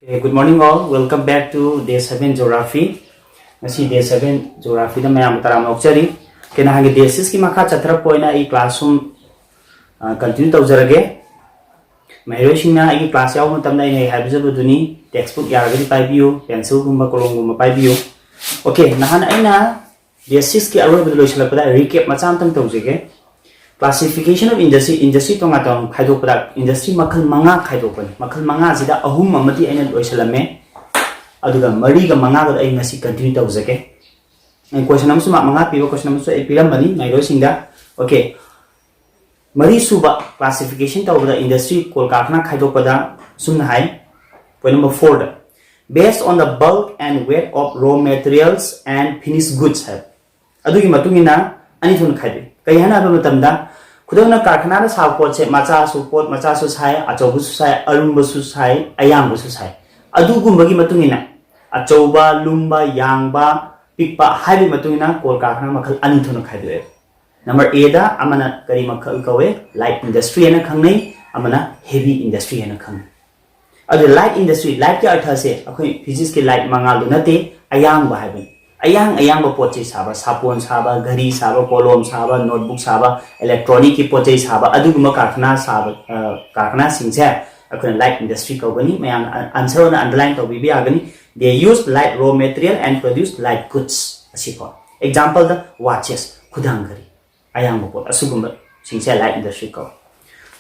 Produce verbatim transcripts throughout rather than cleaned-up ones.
Hey, good morning all. Welcome back to day seven geography. ꯉꯁꯤ day seven geographyꯗ ꯃꯌꯥꯝꯕꯨ ꯇꯔꯥꯝꯅ ꯑꯣꯛꯆꯔꯤ꯫ ꯀꯩꯅꯣ ꯍꯥꯏꯒꯦ, day sixꯀꯤ ꯃꯈꯥ ꯆꯠꯊꯔꯛꯄ ꯑꯣꯏꯅ ꯑꯩ class ꯁꯨꯝ continue ꯇꯧꯖꯔꯒꯦ꯫ ꯃꯍꯩꯔꯣꯏꯁꯤꯡꯅ ꯑꯩꯒꯤ class ꯌꯥꯎꯕ ꯃꯇꯝꯗ ꯑꯩꯅ ꯍꯦꯛ ꯍꯥꯏꯖꯕꯗꯨꯅꯤ, textbook ꯌꯥꯔꯒꯗꯤ ꯄꯥꯏꯕꯤꯌꯨ, pencilꯒꯨꯝꯕ ꯀꯣꯂꯣꯝꯒꯨꯝꯕ ꯄꯥꯏꯕꯤꯌꯨ꯫ Okay, ꯅꯍꯥꯟ ꯑꯩꯅ day sixꯀꯤ ꯑꯔꯣꯏꯕꯗ ꯂꯣꯏꯁꯤꯜꯂꯛꯄꯗ recap ꯃꯆꯥ ꯑꯃꯇꯪ ꯇꯧꯖꯒꯦ꯫ Classification of industry, industry ꯇꯣꯉꯥꯟ ꯇꯣꯉꯥꯟ ꯈꯥꯏꯗꯣꯛꯄꯗ industry ꯃꯈꯜ ꯃꯉꯥ ꯈꯥꯏꯗꯣꯛꯄꯅꯤ꯫ ꯃꯈꯜ ꯃꯉꯥꯁꯤꯗ ꯑꯍꯨꯝ ꯑꯃꯗꯤ ꯑꯩꯅ ꯂꯣꯏꯁꯤꯜꯂꯝꯃꯦ, ꯑꯗꯨꯒ ꯃꯔꯤꯒ ꯃꯉꯥꯒꯗ ꯑꯩ ꯉꯁꯤ continue ꯇꯧꯖꯒꯦ꯫ ꯑꯩ question ꯑꯃꯁꯨ mark ꯃꯉꯥ ꯄꯤꯕ question ꯑꯃꯁꯨ ꯑꯩ ꯄꯤꯔꯝꯕꯅꯤ ꯃꯍꯩꯔꯣꯏꯁꯤꯡꯗ꯫ Okay, ꯃꯔꯤꯁꯨꯕ classification ꯇꯧꯕꯗ industry, ꯀꯣꯜ ꯀꯥꯔꯈꯥꯅꯥ ꯈꯥꯏꯗꯣꯛꯄꯗ ꯑꯁꯨꯝꯅ ꯍꯥꯏ, point number fourꯗ, based on the bulk and weight of raw materials and finished goods ꯍꯥꯏꯕ꯫ ꯑꯗꯨꯒꯤ ꯃꯇꯨꯡ ꯏꯟꯅ ꯑꯅꯤ ꯊꯣꯛꯅ ꯈꯥꯏꯗꯣꯛꯏ꯫ ꯀꯔꯤ ꯍꯥꯏꯅ ꯍꯥꯏꯕ ꯃꯇꯝꯗ, ꯈꯨꯗꯝ ꯑꯣꯏꯅ ꯀꯥꯔꯈꯥꯅꯥꯗ ꯁꯥꯕ ꯄꯣꯠꯁꯦ ꯃꯆꯥꯁꯨ, ꯄꯣꯠ ꯃꯆꯥꯁꯨ ꯁꯥꯏ, ꯑꯆꯧꯕꯁꯨ ꯁꯥꯏ, ꯑꯔꯨꯝꯕꯁꯨ ꯁꯥꯏ, ꯑꯌꯥꯡꯕꯁꯨ ꯁꯥꯏ꯫ ꯑꯗꯨꯒꯨꯝꯕꯒꯤ ꯃꯇꯨꯡ ꯏꯟꯅ ꯑꯆꯧꯕ, ꯂꯨꯝꯕ, ꯌꯥꯡꯕ, ꯄꯤꯛꯄ ꯍꯥꯏꯕꯒꯤ ꯃꯇꯨꯡ ꯏꯟꯅ ꯀꯣꯜ ꯀꯥꯔꯈꯥꯅꯥ ꯃꯈꯜ ꯑꯅꯤ ꯊꯣꯛꯅ ꯈꯥꯏꯗꯣꯛꯑꯦ꯫ Number Aꯗ ꯑꯃꯅ ꯀꯔꯤ ꯃꯈꯜ ꯀꯧꯋꯦ? Light industry ꯍꯥꯏꯅ ꯈꯪꯅꯩ, ꯑꯃꯅ heavy industry ꯍꯥꯏꯅ ꯈꯪꯅꯩ꯫ ꯑꯗꯨ light industry, lightꯀꯤ ꯑꯔꯊꯁꯦ ꯑꯩꯈꯣꯏ physicsꯀꯤ light ꯃꯉꯥꯜꯗꯨ ꯅꯠꯇꯦ, ꯑꯌꯥꯡꯕ ꯍꯥꯏꯕꯅꯤ꯫ ꯑꯌꯥꯡ ꯑꯌꯥꯡꯕ ꯄꯣꯠ ꯆꯩ ꯁꯥꯕ, ꯁꯥꯄꯣꯟ ꯁꯥꯕ, ꯘꯔꯤ ꯁꯥꯕ, ꯀꯣꯂꯣꯝ ꯁꯥꯕ, notebook ꯁꯥꯕ, electronicꯀꯤ ꯄꯣꯠ ꯆꯩ ꯁꯥꯕ, ꯑꯗꯨꯒꯨꯝꯕ ꯀꯥꯔꯈꯥꯅꯥ ꯁꯥꯕ, ꯑ, ꯀꯥꯔꯈꯥꯅꯥꯁꯤꯡꯁꯦ ꯑꯩꯈꯣꯏꯅ light industry ꯀꯧꯒꯅꯤ꯫ ꯃꯌꯥꯝꯅ answer ꯑꯣꯏꯅ underline ꯇꯧꯕꯤꯕ ꯌꯥꯒꯅꯤ꯫ They use light raw material and produce light goods ꯑꯁꯤꯀꯣ꯫ Exampleꯗ watches, ꯈꯨꯗꯥꯡ ꯘꯔꯤ, ꯑꯌꯥꯡꯕ ꯄꯣꯠ, ꯑꯁꯤꯒꯨꯝꯕꯁꯤꯡꯁꯦ light industry ꯀꯧꯏ꯫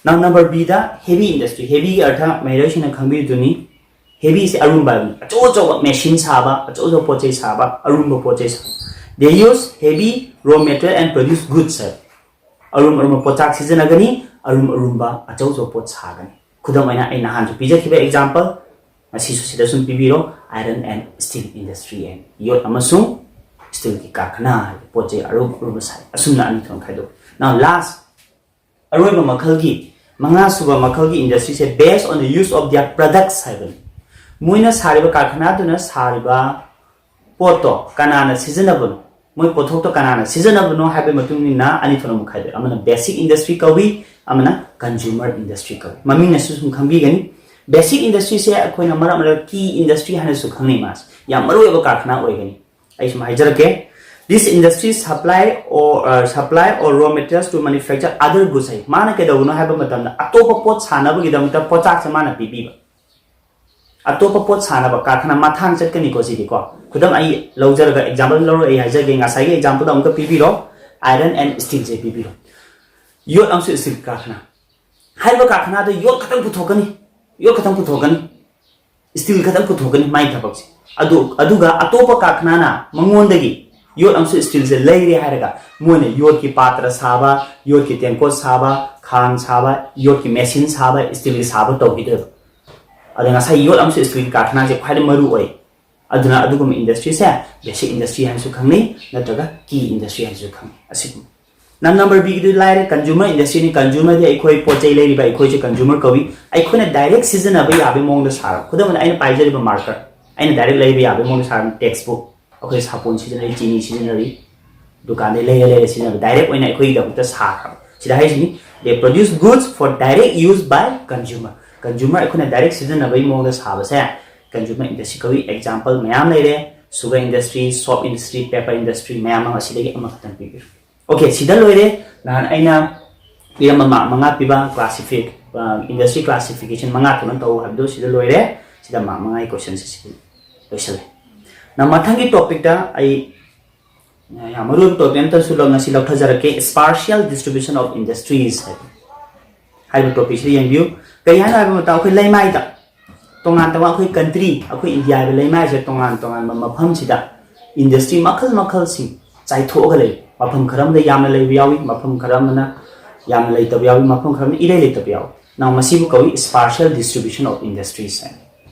Now number Bꯗ heavy industry, heavyꯒꯤ ꯑꯔꯊ ꯃꯍꯩꯔꯣꯏꯁꯤꯡꯅ ꯈꯪꯕꯤꯗꯨꯅꯤ꯫ Heavyꯁꯦ ꯑꯔꯨꯝꯕ ꯍꯥꯏꯕꯅꯤ꯫ ꯑꯆꯧ ꯑꯆꯧꯕ machine ꯁꯥꯕ, ꯑꯆꯧ ꯑꯆꯧꯕ ꯄꯣꯠ ꯆꯩ ꯁꯥꯕ, ꯑꯔꯨꯝꯕ ꯄꯣꯠ ꯆꯩ ꯁꯥꯕ꯫ They use heavy raw material and produce goods ꯍꯥꯏꯕ꯫ ꯑꯔꯨꯝ ꯑꯔꯨꯝꯕ ꯄꯣꯠꯆꯥꯛ ꯁꯤꯖꯤꯟꯅꯒꯅꯤ, ꯑꯔꯨꯝ ꯑꯔꯨꯝꯕ ꯑꯆꯧ ꯑꯆꯧꯕ ꯄꯣꯠ ꯁꯥꯒꯅꯤ꯫ ꯈꯨꯗꯝ ꯑꯣꯏꯅ ꯑꯩ ꯅꯍꯥꯟꯁꯨ ꯄꯤꯖꯈꯤꯕ example, ꯉꯁꯤꯁꯨ ꯁꯤꯗ ꯁꯨꯝ ꯄꯤꯕꯤꯔꯣ, iron and steel industry and ꯌꯣꯠ ꯑꯃꯁꯨꯡ steelꯒꯤ ꯀꯥꯔꯈꯥꯅꯥ ꯍꯥꯏꯕ ꯄꯣꯠ ꯆꯩ ꯑꯔꯨꯝ ꯑꯔꯨꯝꯕ ꯁꯥꯏ꯫ ꯑꯁꯨꯝꯅ ꯑꯅꯤ ꯊꯣꯛꯅ ꯈꯥꯏꯗꯣꯛꯏ꯫ Now last, ꯑꯔꯣꯏꯕ ꯃꯈꯜꯒꯤ, ꯃꯉꯥꯁꯨꯕ ꯃꯈꯜꯒꯤ industryꯁꯦ based on the use of their products ꯍꯥꯏꯕꯅꯤ꯫ ꯃꯣꯏꯅ ꯁꯥꯔꯤꯕ, ꯀꯥꯔꯈꯥꯅꯥꯗꯨꯅ ꯁꯥꯔꯤꯕ ꯄꯣꯠꯇꯣ ꯀꯅꯥꯅ ꯁꯤꯖꯤꯟꯅꯕꯅꯣ, ꯃꯣꯏ ꯄꯣꯠꯊꯣꯛꯇꯣ ꯀꯅꯥꯅ ꯁꯤꯖꯤꯟꯅꯕꯅꯣ ꯍꯥꯏꯕꯒꯤ ꯃꯇꯨꯡ ꯏꯟꯅ ꯑꯅꯤ ꯊꯣꯛꯅ ꯑꯃꯨꯛ ꯈꯥꯏꯗꯣꯛꯏ꯫ ꯑꯃꯅ basic industry ꯀꯧꯏ, ꯑꯃꯅ consumer industry ꯀꯧꯏ꯫ ꯃꯃꯤꯡꯅꯁꯨ ꯁꯨꯝ ꯈꯪꯕꯤꯒꯅꯤ꯫ Basic industry ꯁꯦ ꯑꯩꯈꯣꯏꯅ ꯃꯔꯛ ꯃꯔꯛ key industry ꯍꯥꯏꯅꯁꯨ ꯈꯪꯅꯩ꯫ ꯃꯥꯁꯦ ꯌꯥꯝ ꯃꯔꯨ ꯑꯣꯏꯕ ꯀꯥꯔꯈꯅꯥ ꯑꯣꯏꯒꯅꯤ꯫ ꯑꯩ ꯁꯨꯝ ꯍꯥꯏꯖꯔꯛꯀꯦ, this industry supply or uh, supply or raw materials to manufacture other goods ꯍꯥꯏ꯫ ꯃꯥꯅ ꯀꯩꯗꯧꯕꯅꯣ ꯍꯥꯏꯕ ꯃꯇꯝꯗ ꯑꯇꯣꯞꯄ ꯄꯣꯠ ꯁꯥꯅꯕꯒꯤꯗꯃꯛꯇ ꯄꯣꯠꯆꯥꯛꯁꯦ ꯃꯥꯅ ꯄꯤꯕꯤꯕ꯫ ꯑꯇꯣꯞꯄ ꯄꯣꯠ ꯁꯥꯅꯕ ꯀꯥꯔꯈꯅꯥ ꯃꯊꯥꯡ ꯆꯠꯀꯅꯤꯀꯣ ꯁꯤꯗꯤꯀꯣ꯫ ꯈꯨꯗꯝ ꯑꯩ ꯂꯧꯖꯔꯒ example ꯂꯧꯔꯒ ꯑꯩ ꯍꯥꯏꯖꯒꯦ, ꯉꯁꯥꯏꯒꯤ example ꯗ ꯑꯃꯨꯛꯀ ꯄꯤꯕꯤꯔꯣ, iron and steel ꯁꯦ ꯄꯤꯕꯤꯔꯣ꯫ ꯌꯣꯠ ꯑꯃꯁꯨꯡ steel ꯀꯥꯔꯈꯅꯥ꯫ ꯍꯥꯏꯔꯤꯕ ꯀꯥꯔꯈꯅꯥꯗ ꯌꯣꯠ ꯈꯛꯇꯪ ꯄꯨꯊꯣꯛꯀꯅꯤ, ꯌꯣꯠ ꯈꯛꯇꯪ ꯄꯨꯊꯣꯛꯀꯅꯤ, steel ꯈꯛꯇꯪ ꯄꯨꯊꯣꯛꯀꯅꯤ ꯃꯥꯏ ꯊꯕꯛꯁꯦ꯫ ꯑꯗꯨ ꯑꯗꯨꯒ ꯑꯇꯣꯞꯄ ꯀꯥꯔꯈꯅꯥꯅ ꯃꯉꯣꯟꯗꯒꯤ ꯌꯣꯠ ꯑꯃꯁꯨꯡ steel ꯁꯦ ꯂꯩꯔꯦ ꯍꯥꯏꯔꯒ ꯃꯣꯏꯅ ꯌꯣꯠꯀꯤ ꯄꯥꯇ꯭ꯔ ꯁꯥꯕ, ꯌꯣꯠꯀꯤ ꯇꯦꯡꯀꯣꯠ ꯁꯥꯕ, ꯈꯥꯡ ꯁꯥꯕ, ꯌꯣꯠꯀꯤ machine ꯁꯥꯕ, steel ꯒꯤ ꯁꯥꯕ ꯇꯧꯈꯤꯗꯣꯏꯕ꯫ ꯑꯗ ꯉꯁꯥꯏ ꯌꯣꯠ ꯑꯃꯁꯨꯡ steel ꯀꯥꯔꯈꯅꯥꯁꯦ ꯈ꯭ꯋꯥꯏꯗꯒꯤ ꯃꯔꯨ ꯑꯣꯏ꯫ ꯑꯗꯨꯅ ꯑꯗꯨꯒꯨꯝꯕ industry ꯁꯦ basic industry ꯍꯥꯏꯅꯁꯨ ꯈꯪꯅꯩ, ꯅꯠꯇ꯭ꯔꯒ key industry ꯍꯥꯏꯅꯁꯨ ꯈꯪꯅꯩ꯫ ꯑꯁꯤꯒꯨꯝꯕ꯫ ꯅꯪ number B ꯒꯤꯗꯨ ꯂꯥꯏꯔꯦ, consumer industry ꯅꯤ꯫ Consumer ꯗꯤ ꯑꯩꯈꯣꯏ ꯄꯣꯠ ꯆꯩ ꯂꯩꯔꯤꯕ ꯑꯩꯈꯣꯏꯁꯦ consumer ꯀꯧꯏ꯫ ꯑꯩꯈꯣꯏꯅ direct ꯁꯤꯖꯤꯟꯅꯕ ꯌꯥꯕꯒꯤ ꯃꯑꯣꯡꯗ ꯁꯥꯔꯕ꯫ ꯈꯨꯗꯝ ꯑꯣꯏꯅ ꯑꯩꯅ ꯄꯥꯏꯖꯔꯤꯕ marker, ꯑꯩꯅ direct ꯂꯩꯕ ꯌꯥꯕꯒꯤ ꯃꯑꯣꯡꯗ ꯁꯥꯔꯕ textbook꯫ ꯑꯩꯈꯣꯏ ꯁꯥꯄꯣꯟ ꯁꯤꯖꯤꯟꯅꯔꯤ, ꯆꯤꯅꯤ ꯁꯤꯖꯤꯟꯅꯔꯤ, ꯗꯨꯀꯥꯟꯗꯩ ꯂꯩꯔ ꯂꯩꯔ ꯁꯤꯖꯤꯟꯅꯕ, direct ꯑꯣꯏꯅ ꯑꯩꯈꯣꯏꯒꯤꯗꯃꯛꯇ ꯁꯥꯈ꯭ꯔꯕ꯫ ꯁꯤꯗ ꯍꯥꯏꯁꯤꯅꯤ, they produce goods for direct use by consumer꯫ Consumer ꯑꯩꯈꯣꯏꯅ direct ꯁꯤꯖꯤꯟꯅꯕꯒꯤ ꯃꯑꯣꯡꯗ ꯁꯥꯕꯁꯦ consumer industry ꯀꯧꯏ꯫ Example ꯃꯌꯥꯝ ꯂꯩꯔꯦ, sugar industry, soap industry, paper industry, ꯃꯌꯥꯝ ꯑꯃ ꯑꯁꯤꯗꯒꯤ ꯑꯃꯈꯛꯇꯪ ꯄꯤꯕꯤꯔꯣ꯫ Okay, ꯁꯤꯗ ꯂꯣꯏꯔꯦ꯫ ꯅꯍꯥꯟ ꯑꯩꯅ ꯄꯤꯔꯝꯕ mark ꯃꯉꯥ ꯄꯤꯕ classific, ꯑ, industry classification ꯃꯉꯥ ꯊꯣꯛꯅ ꯇꯧ ꯍꯥꯏꯕꯗꯣ ꯁꯤꯗ ꯂꯣꯏꯔꯦ꯫ ꯁꯤꯗ mark ꯃꯉꯥꯒꯤ question ꯁꯦ ꯁꯤꯗ ꯂꯣꯏꯁꯤꯜꯂꯦ꯫ ꯅ ꯃꯊꯪꯒꯤ topic ꯇ ꯑꯩ ꯌꯥꯝ ꯃꯔꯨ ꯑꯣꯏꯕ topic ꯑꯃꯇꯁꯨ ꯂꯧ-, ꯉꯁꯤ ꯂꯧꯊꯖꯔꯛꯀꯦ, spatial distribution of industries ꯍꯥꯏꯕ, ꯍꯥꯏꯔꯤꯕ topic ꯁꯤꯗ ꯌꯦꯡꯕꯤꯌꯨ꯫ ꯀꯔꯤ ꯍꯥꯏꯅꯣ ꯍꯥꯏꯕ ꯃꯇꯝꯗ ꯑꯩꯈꯣꯏ ꯂꯩꯃꯥꯏꯗ ꯇꯣꯉꯥꯟ ꯇꯣꯉꯥꯟ, ꯑꯩꯈꯣꯏ country, ꯑꯩꯈꯣꯏ ꯏꯟꯗꯤꯌꯥ ꯍꯥꯏꯕ ꯂꯩꯃꯥꯏꯁꯦ ꯇꯣꯉꯥꯟ ꯇꯣꯉꯥꯟꯕ ꯃꯐꯝꯁꯤꯗ industry ꯃꯈꯜ ꯃꯈꯜꯁꯤꯡ ꯆꯥꯏꯊꯣꯛꯑꯒ ꯂꯩ꯫ ꯃꯐꯝ ꯈꯔ ꯑꯃꯗ ꯌꯥꯝꯅ ꯂꯩꯕ ꯌꯥꯎꯏ, ꯃꯐꯝ ꯈꯔ ꯑꯃꯅ ꯌꯥꯝꯅ ꯂꯩꯇꯕ ꯌꯥꯎꯏ, ꯃꯐꯝ ꯈꯔ ꯑꯃꯅ ꯏꯔꯩ ꯂꯩꯇꯕ ꯌꯥꯎꯏ꯫ Now ꯃꯁꯤꯕꯨ ꯀꯧꯏ spatial distribution of industries ꯍꯥꯏꯅ꯫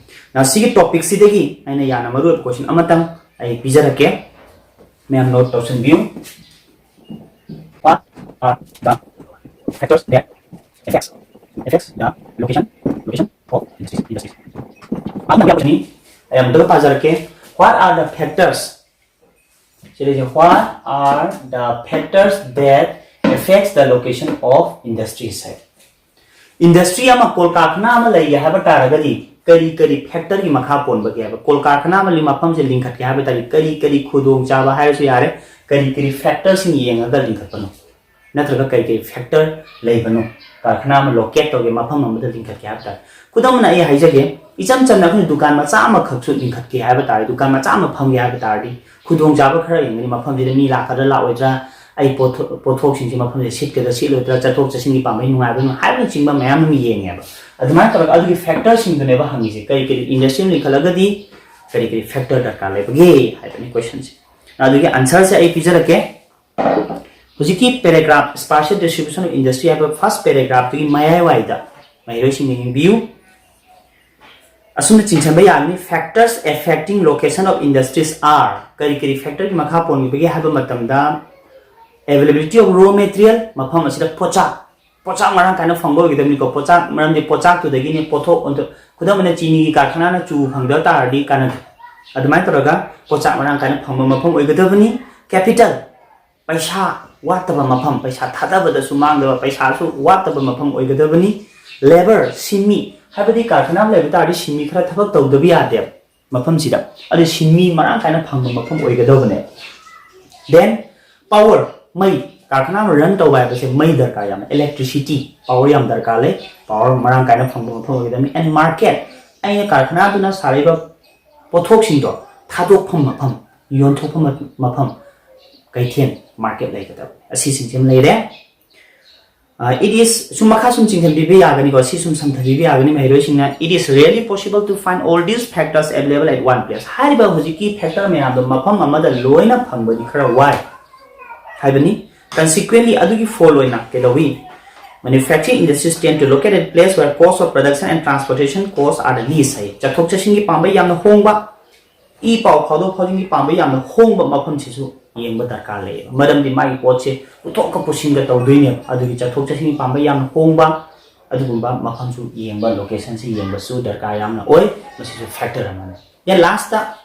Now ꯁꯤꯒꯤ topic ꯁꯤꯗꯒꯤ ꯑꯩꯅ ꯌꯥꯝꯅ ꯃꯔꯨ ꯑꯣꯏꯕ question ꯑꯃꯇꯪ ꯑꯩ ꯄꯤꯖꯔꯛꯀꯦ, ꯃꯌꯥꯝ note ꯇꯧꯁꯤꯟꯕꯤꯌꯨ꯫ What are the factors that affects, affects the location, location of industries, industries? ꯑꯃ ꯌꯥꯎꯔꯛꯀꯅꯤ, ꯑꯩ ꯑꯃꯨꯛꯇꯒ ꯄꯥꯖꯔꯛꯀꯦ꯫ What are the factors? ꯁꯤꯗꯩꯁꯦ, what are the factors that affects the location of industries ꯍꯥꯏ꯫ ꯏꯟꯗꯁꯇ꯭ꯔꯤ ꯑꯃ, ꯀꯣꯜ ꯀꯥꯔꯈꯥꯅꯥ ꯑꯃ ꯂꯩꯒꯦ ꯍꯥꯏꯕ ꯇꯥꯔꯒꯗꯤ ꯀꯔꯤ ꯀꯔꯤ ꯐꯦꯛꯇꯔꯒꯤ ꯃꯈꯥ ꯄꯣꯟꯕꯒꯦ ꯍꯥꯏꯕ? ꯀꯣꯜ ꯀꯥꯔꯈꯥꯅꯥ ꯑꯃ ꯃꯐꯝꯁꯦ ꯂꯤꯡꯈꯠꯀꯦ ꯍꯥꯏꯕ ꯇꯥꯔꯗꯤ ꯀꯔꯤ ꯀꯔꯤ ꯈꯨꯗꯣꯡꯆꯥꯕ ꯍꯥꯏꯔꯁꯨ ꯌꯥꯔꯦ, ꯀꯔꯤ ꯀꯔꯤ ꯐꯦꯛꯇꯔꯁꯤꯡ ꯌꯦꯡꯉꯒ ꯂꯤꯡꯈꯠꯄꯅꯣ? ꯅꯠꯇ꯭ꯔꯒ ꯀꯔꯤ ꯀꯔꯤ ꯐꯦꯛꯇꯔ ꯂꯩꯕꯅꯣ? ꯀꯥꯔꯈꯥꯅꯥ ꯑꯃ ꯂꯣꯀꯦꯠ ꯇꯧꯒꯦ, ꯃꯐꯝ ꯑꯃꯗ ꯂꯤꯡꯈꯠꯀꯦ ꯍꯥꯏꯕ ꯇꯥꯔꯗꯤ, ꯈꯨꯗꯝ ꯑꯣꯏꯅ ꯑꯩ ꯍꯥꯏꯖꯒꯦ, ꯏꯆꯝ ꯆꯝꯅ ꯑꯩꯈꯣꯏꯅ ꯗꯨꯀꯥꯟ ꯃꯆꯥ ꯑꯃꯈꯛꯁꯨ ꯂꯤꯡꯈꯠꯀꯦ ꯍꯥꯏꯕ ꯇꯥꯔꯗꯤ, ꯗꯨꯀꯥꯟ ꯃꯆꯥ ꯑꯃ ꯐꯝꯒꯦ ꯍꯥꯏꯕ ꯇꯥꯔꯗꯤ, ꯈꯨꯗꯣꯡꯆꯥꯕ ꯈꯔ ꯌꯦꯡꯒꯅꯤ꯫ ꯃꯐꯝꯁꯤꯗ ꯃꯤ ꯂꯥꯛꯀꯗ꯭ꯔꯥ ꯂꯥꯛꯑꯣꯏꯗ꯭ꯔꯥ, ꯑꯩ ꯄꯣꯠꯊꯣꯛ ꯄꯣꯠꯊꯣꯛꯁꯤꯡꯁꯤ ꯃꯐꯝꯁꯤꯗ ꯁꯤꯠꯀꯗ꯭ꯔꯥ ꯁꯤꯠꯂꯣꯏꯗ꯭ꯔꯥ, ꯆꯠꯊꯣꯛ ꯆꯠꯁꯤꯟꯒꯤ ꯄꯥꯝꯕꯩ ꯅꯨꯡꯉꯥꯏꯕ ꯍꯥꯏꯕꯅꯆꯤꯡꯕ ꯃꯌꯥꯝ ꯑꯃ ꯌꯦꯡꯉꯦꯕ꯫ ꯑꯗꯨꯃꯥꯏꯅ ꯇꯧꯔꯒ ꯑꯗꯨꯒꯤ ꯐꯦꯛꯇꯔꯁꯤꯡꯗꯨꯅꯦꯕ ꯍꯪꯉꯤꯁꯦ, ꯀꯔꯤ ꯀꯔꯤ ꯏꯟꯗꯁꯇ꯭ꯔꯤ ꯑꯃ ꯂꯤꯡꯈꯠꯂꯒꯗꯤ ꯀꯔꯤ ꯀꯔꯤ ꯐꯦꯛꯇꯔ ꯗꯔꯀꯥꯔ ꯂꯩꯕꯒꯦ ꯍꯥꯏꯕꯅꯤ ꯀꯣꯏꯁꯟꯁꯦ꯫ ꯑꯗꯨꯒꯤ ꯑꯟꯁꯔꯁꯦ ꯑꯩ ꯄꯤꯖꯔꯛꯀꯦ꯫ ꯍꯧꯖꯤꯛꯀꯤ paragraph, spatial distribution of industry ꯍꯥꯏꯕ ꯐꯥꯔꯁ ꯄꯦꯔꯥꯒ꯭ꯔꯥꯐꯇꯨꯒꯤ ꯃꯌꯥꯏꯋꯥꯏꯗ ꯃꯍꯩꯔꯣꯏꯁꯤꯡꯅ ꯌꯦꯡꯕꯤꯌꯨ꯫ ꯑꯁꯨꯝꯅ ꯆꯤꯡꯁꯤꯟꯕ ꯌꯥꯒꯅꯤ: factors affecting location of industries are, ꯀꯔꯤ ꯀꯔꯤ ꯐꯦꯛꯇꯔꯒꯤ ꯃꯈꯥ ꯄꯣꯟꯈꯤꯕꯒꯦ ꯍꯥꯏꯕ ꯃꯇꯝꯗ, availability of raw material, ꯃꯐꯝ ꯑꯁꯤꯗ ꯄꯣꯠꯆꯥꯛ, ꯄꯣꯠꯆꯥꯛ ꯃꯔꯥꯡ ꯀꯥꯏꯅ ꯐꯪꯕ ꯑꯣꯏꯒꯗꯕꯅꯤꯀꯣ꯫ ꯄꯣꯠꯆꯥꯛ, ꯃꯔꯝꯗꯤ ꯄꯣꯠꯆꯥꯛꯇꯨꯗꯒꯤꯅꯦ ꯄꯣꯠꯊꯣꯛ ꯑꯣꯟꯊꯣꯛ-, ꯈꯨꯗꯝ ꯑꯣꯏꯅ ꯆꯤꯅꯤꯒꯤ ꯀꯥꯔꯈꯥꯅꯥꯅ ꯆꯨ ꯐꯪꯗ ꯇꯥꯔꯗꯤ ꯀꯥꯟꯅꯗꯦ꯫ ꯑꯗꯨꯃꯥꯏꯅ ꯇꯧꯔꯒ ꯄꯣꯠꯆꯥꯛ ꯃꯔꯥꯡ ꯀꯥꯏꯅ ꯐꯪꯕ ꯃꯐꯝ ꯑꯣꯏꯒꯗꯕꯅꯤ꯫ ꯀꯦꯄꯤꯇꯦꯜ, ꯄꯩꯁꯥ ꯋꯥꯠꯇꯕ ꯃꯐꯝ, ꯄꯩꯁꯥ ꯊꯥꯗꯕꯗꯁꯨ ꯃꯥꯡꯗꯕ, ꯄꯩꯁꯥꯁꯨ ꯋꯥꯠꯇꯕ ꯃꯐꯝ ꯑꯣꯏꯒꯗꯕꯅꯤ꯫ ꯂꯦꯕꯔ, ꯁꯤꯟꯃꯤ, ꯍꯥꯏꯕꯗꯤ ꯀꯥꯔꯈꯥꯅꯥ ꯑꯃ ꯂꯩꯕ ꯇꯥꯔꯗꯤ ꯁꯤꯟꯃꯤ ꯈꯔ ꯊꯕꯛ ꯇꯧꯗꯕ ꯌꯥꯗꯦꯕ ꯃꯐꯝꯁꯤꯗ꯫ ꯑꯗꯨ ꯁꯤꯟꯃꯤ ꯃꯔꯥꯡ ꯀꯥꯏꯅ ꯐꯪꯕ ꯃꯐꯝ ꯑꯣꯏꯒꯗꯕꯅꯦ꯫ ꯗꯦꯟ ꯄꯥꯋꯔ, ꯃꯩ, ꯀꯥꯔꯈꯥꯅꯥ ꯑꯃ ꯔꯟ ꯇꯧꯕ ꯍꯥꯏꯕꯁꯦ ꯃꯩ ꯗꯔꯀꯥꯔ ꯌꯥꯝꯅ, ꯏꯂꯦꯛꯇ꯭ꯔꯤꯁꯤꯇꯤ, ꯄꯥꯋꯔ ꯌꯥꯝ ꯗꯔꯀꯥꯔ ꯂꯩ꯫ ꯄꯥꯋꯔ ꯃꯔꯥꯡ ꯀꯥꯏꯅ ꯐꯪꯕ ꯃꯐꯝ ꯑꯣꯏꯒꯗꯕꯅꯤ꯫ ꯑꯦꯟ ꯃꯥꯔꯀꯦꯠ, ꯑꯩꯅ ꯀꯥꯔꯈꯥꯅꯥꯗꯨꯅ ꯁꯥꯔꯤꯕ ꯄꯣꯠꯊꯣꯛꯁꯤꯡꯗꯣ ꯊꯥꯗꯣꯛꯐꯝ ꯃꯐꯝ, ꯌꯣꯟꯊꯣꯛꯐꯝ ꯃꯐꯝ, ꯀꯩꯊꯦꯜ, ꯃꯥꯔꯀꯦꯠ ꯂꯩꯒꯗꯕ, ꯑꯁꯤꯁꯤꯡꯁꯤ ꯑꯃ ꯂꯩꯔꯦ꯫ It is, ꯁꯨꯝ ꯃꯈꯥ ꯁꯨꯝ ꯆꯤꯡꯁꯤꯟꯕꯤꯕ ꯌꯥꯒꯅꯤꯀꯣ, ꯁꯤ ꯁꯨꯝ ꯁꯝꯊꯕꯤꯕ ꯌꯥꯒꯅꯤ ꯃꯍꯩꯔꯣꯏꯁꯤꯡꯅ꯫ It is rarely possible to find all these factors available at one place. ꯍꯥꯏꯔꯤꯕ ꯍꯧꯖꯤꯛꯀꯤ ꯐꯦꯛꯇꯔ ꯃꯌꯥꯝꯗꯣ ꯃꯐꯝ ꯑꯃꯗ ꯂꯣꯏꯅ ꯐꯪꯕꯗꯤ ꯈꯔ ꯋꯥꯏ ꯍꯥꯏꯕꯅꯤ꯫ Consequently, ꯑꯗꯨꯒꯤ ꯐꯣꯜ ꯑꯣꯏꯅ ꯀꯩꯗꯧꯏ? Manufacturing industries tend to locate at place where cost of production and transportation costs are the least ꯍꯥꯏ꯫ ꯆꯠꯊꯣꯛ ꯆꯠꯁꯤꯟꯒꯤ ꯄꯥꯝꯕꯩ ꯌꯥꯝꯅ ꯍꯣꯡꯕ, ꯏ ꯄꯥꯎ ꯐꯥꯎꯗꯣꯛ ꯐꯥꯎꯖꯤꯟꯒꯤ ꯄꯥꯝꯕꯩ ꯌꯥꯝꯅ ꯍꯣꯡꯕ ꯃꯐꯝꯁꯤꯁꯨ ꯌꯦꯡꯕ ꯗꯔꯀꯥꯔ ꯂꯩꯌꯦꯕ꯫ ꯃꯔꯝꯗꯤ ꯃꯥꯒꯤ ꯄꯣꯠꯁꯦ ꯄꯨꯊꯣꯛꯀ ꯄꯨꯁꯤꯟꯒ ꯇꯧꯗꯣꯏꯅꯦꯕ꯫ ꯑꯗꯨꯒꯤ ꯆꯠꯊꯣꯛ ꯆꯠꯁꯤꯟꯒꯤ ꯄꯥꯝꯕꯩ ꯌꯥꯝꯅ ꯍꯣꯡꯕ ꯑꯗꯨꯒꯨꯝꯕ ꯃꯐꯝꯁꯨ ꯌꯦꯡꯕ, ꯂꯣꯀꯦꯁꯟꯁꯤ ꯌꯦꯡꯕꯁꯨ ꯗꯔꯀꯥꯔ ꯌꯥꯝꯅ ꯑꯣꯏ꯫ ꯃꯁꯤꯁꯨ ꯐꯦꯛꯇꯔ ꯑꯃꯅꯤ꯫ Then last,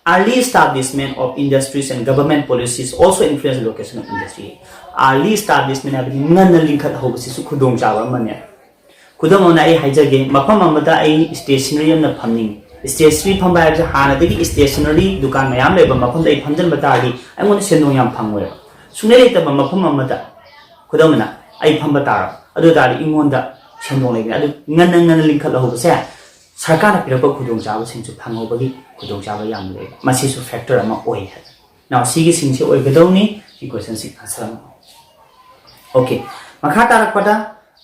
early establishment of industries and government policies also influence location of industry. Early establishment ꯍꯥꯏꯕꯗꯤ ꯉꯟꯅ ꯂꯤꯡꯈꯠꯍꯧꯕꯁꯤꯁꯨ ꯈꯨꯗꯣꯡꯆꯥꯕ ꯑꯃꯅꯦ꯫ ꯈꯨꯗꯝ ꯑꯣꯏꯅ ꯑꯩ ꯍꯥꯏꯖꯒꯦ, ꯃꯐꯝ ꯑꯃꯗ ꯑꯩ stationery ꯑꯃ ꯐꯝꯅꯤꯡꯉꯤ꯫ Stationery ꯐꯝꯕ ꯍꯥꯏꯕꯁꯦ ꯍꯥꯟꯅꯗꯒꯤ stationery ꯗꯨꯀꯥꯟ ꯃꯌꯥꯝ ꯂꯩꯕ ꯃꯐꯝꯗ ꯑꯩ ꯐꯝꯖꯤꯟꯕ ꯇꯥꯔꯗꯤ ꯑꯩꯉꯣꯟꯗ ꯁꯦꯟꯗꯣꯡ ꯌꯥꯝ ꯐꯪꯉꯣꯏꯕ, ꯁꯨꯡꯂꯩ ꯂꯩꯇꯕ ꯃꯐꯝ ꯑꯃꯗ꯫ ꯈꯨꯗꯝ ꯑꯣꯏꯅ ꯑꯩ ꯐꯝꯕ ꯇꯥꯔꯕ, ꯑꯗꯨ ꯇꯥꯔꯗꯤ ꯑꯩꯉꯣꯟꯗ ꯁꯦꯟꯗꯣꯡ ꯂꯩꯒꯅꯤ꯫ ꯑꯗꯨ ꯉꯟꯅ ꯉꯟꯅ ꯂꯤꯡꯈꯠꯍꯧꯕꯁꯦ ꯁꯔꯀꯥꯔꯅ ꯄꯤꯔꯛꯄ ꯈꯨꯗꯣꯡꯆꯥꯕꯁꯤꯡꯁꯨ ꯐꯪꯍꯧꯕꯒꯤ ꯈꯨꯗꯣꯡꯆꯥꯕ ꯌꯥꯝꯅ ꯂꯩ꯫ ꯃꯁꯤꯁꯨ factor ꯑꯃ ꯑꯣꯏ ꯍꯥꯏꯕ꯫ Now, ꯁꯤꯒꯤꯁꯤꯡꯁꯦ ꯑꯣꯏꯒꯗꯧꯅꯤ꯫ ꯁꯤ questionꯁꯤ answer ꯑꯃ꯫ Okay, ꯃꯈꯥ ꯇꯥꯔꯛꯄꯗ,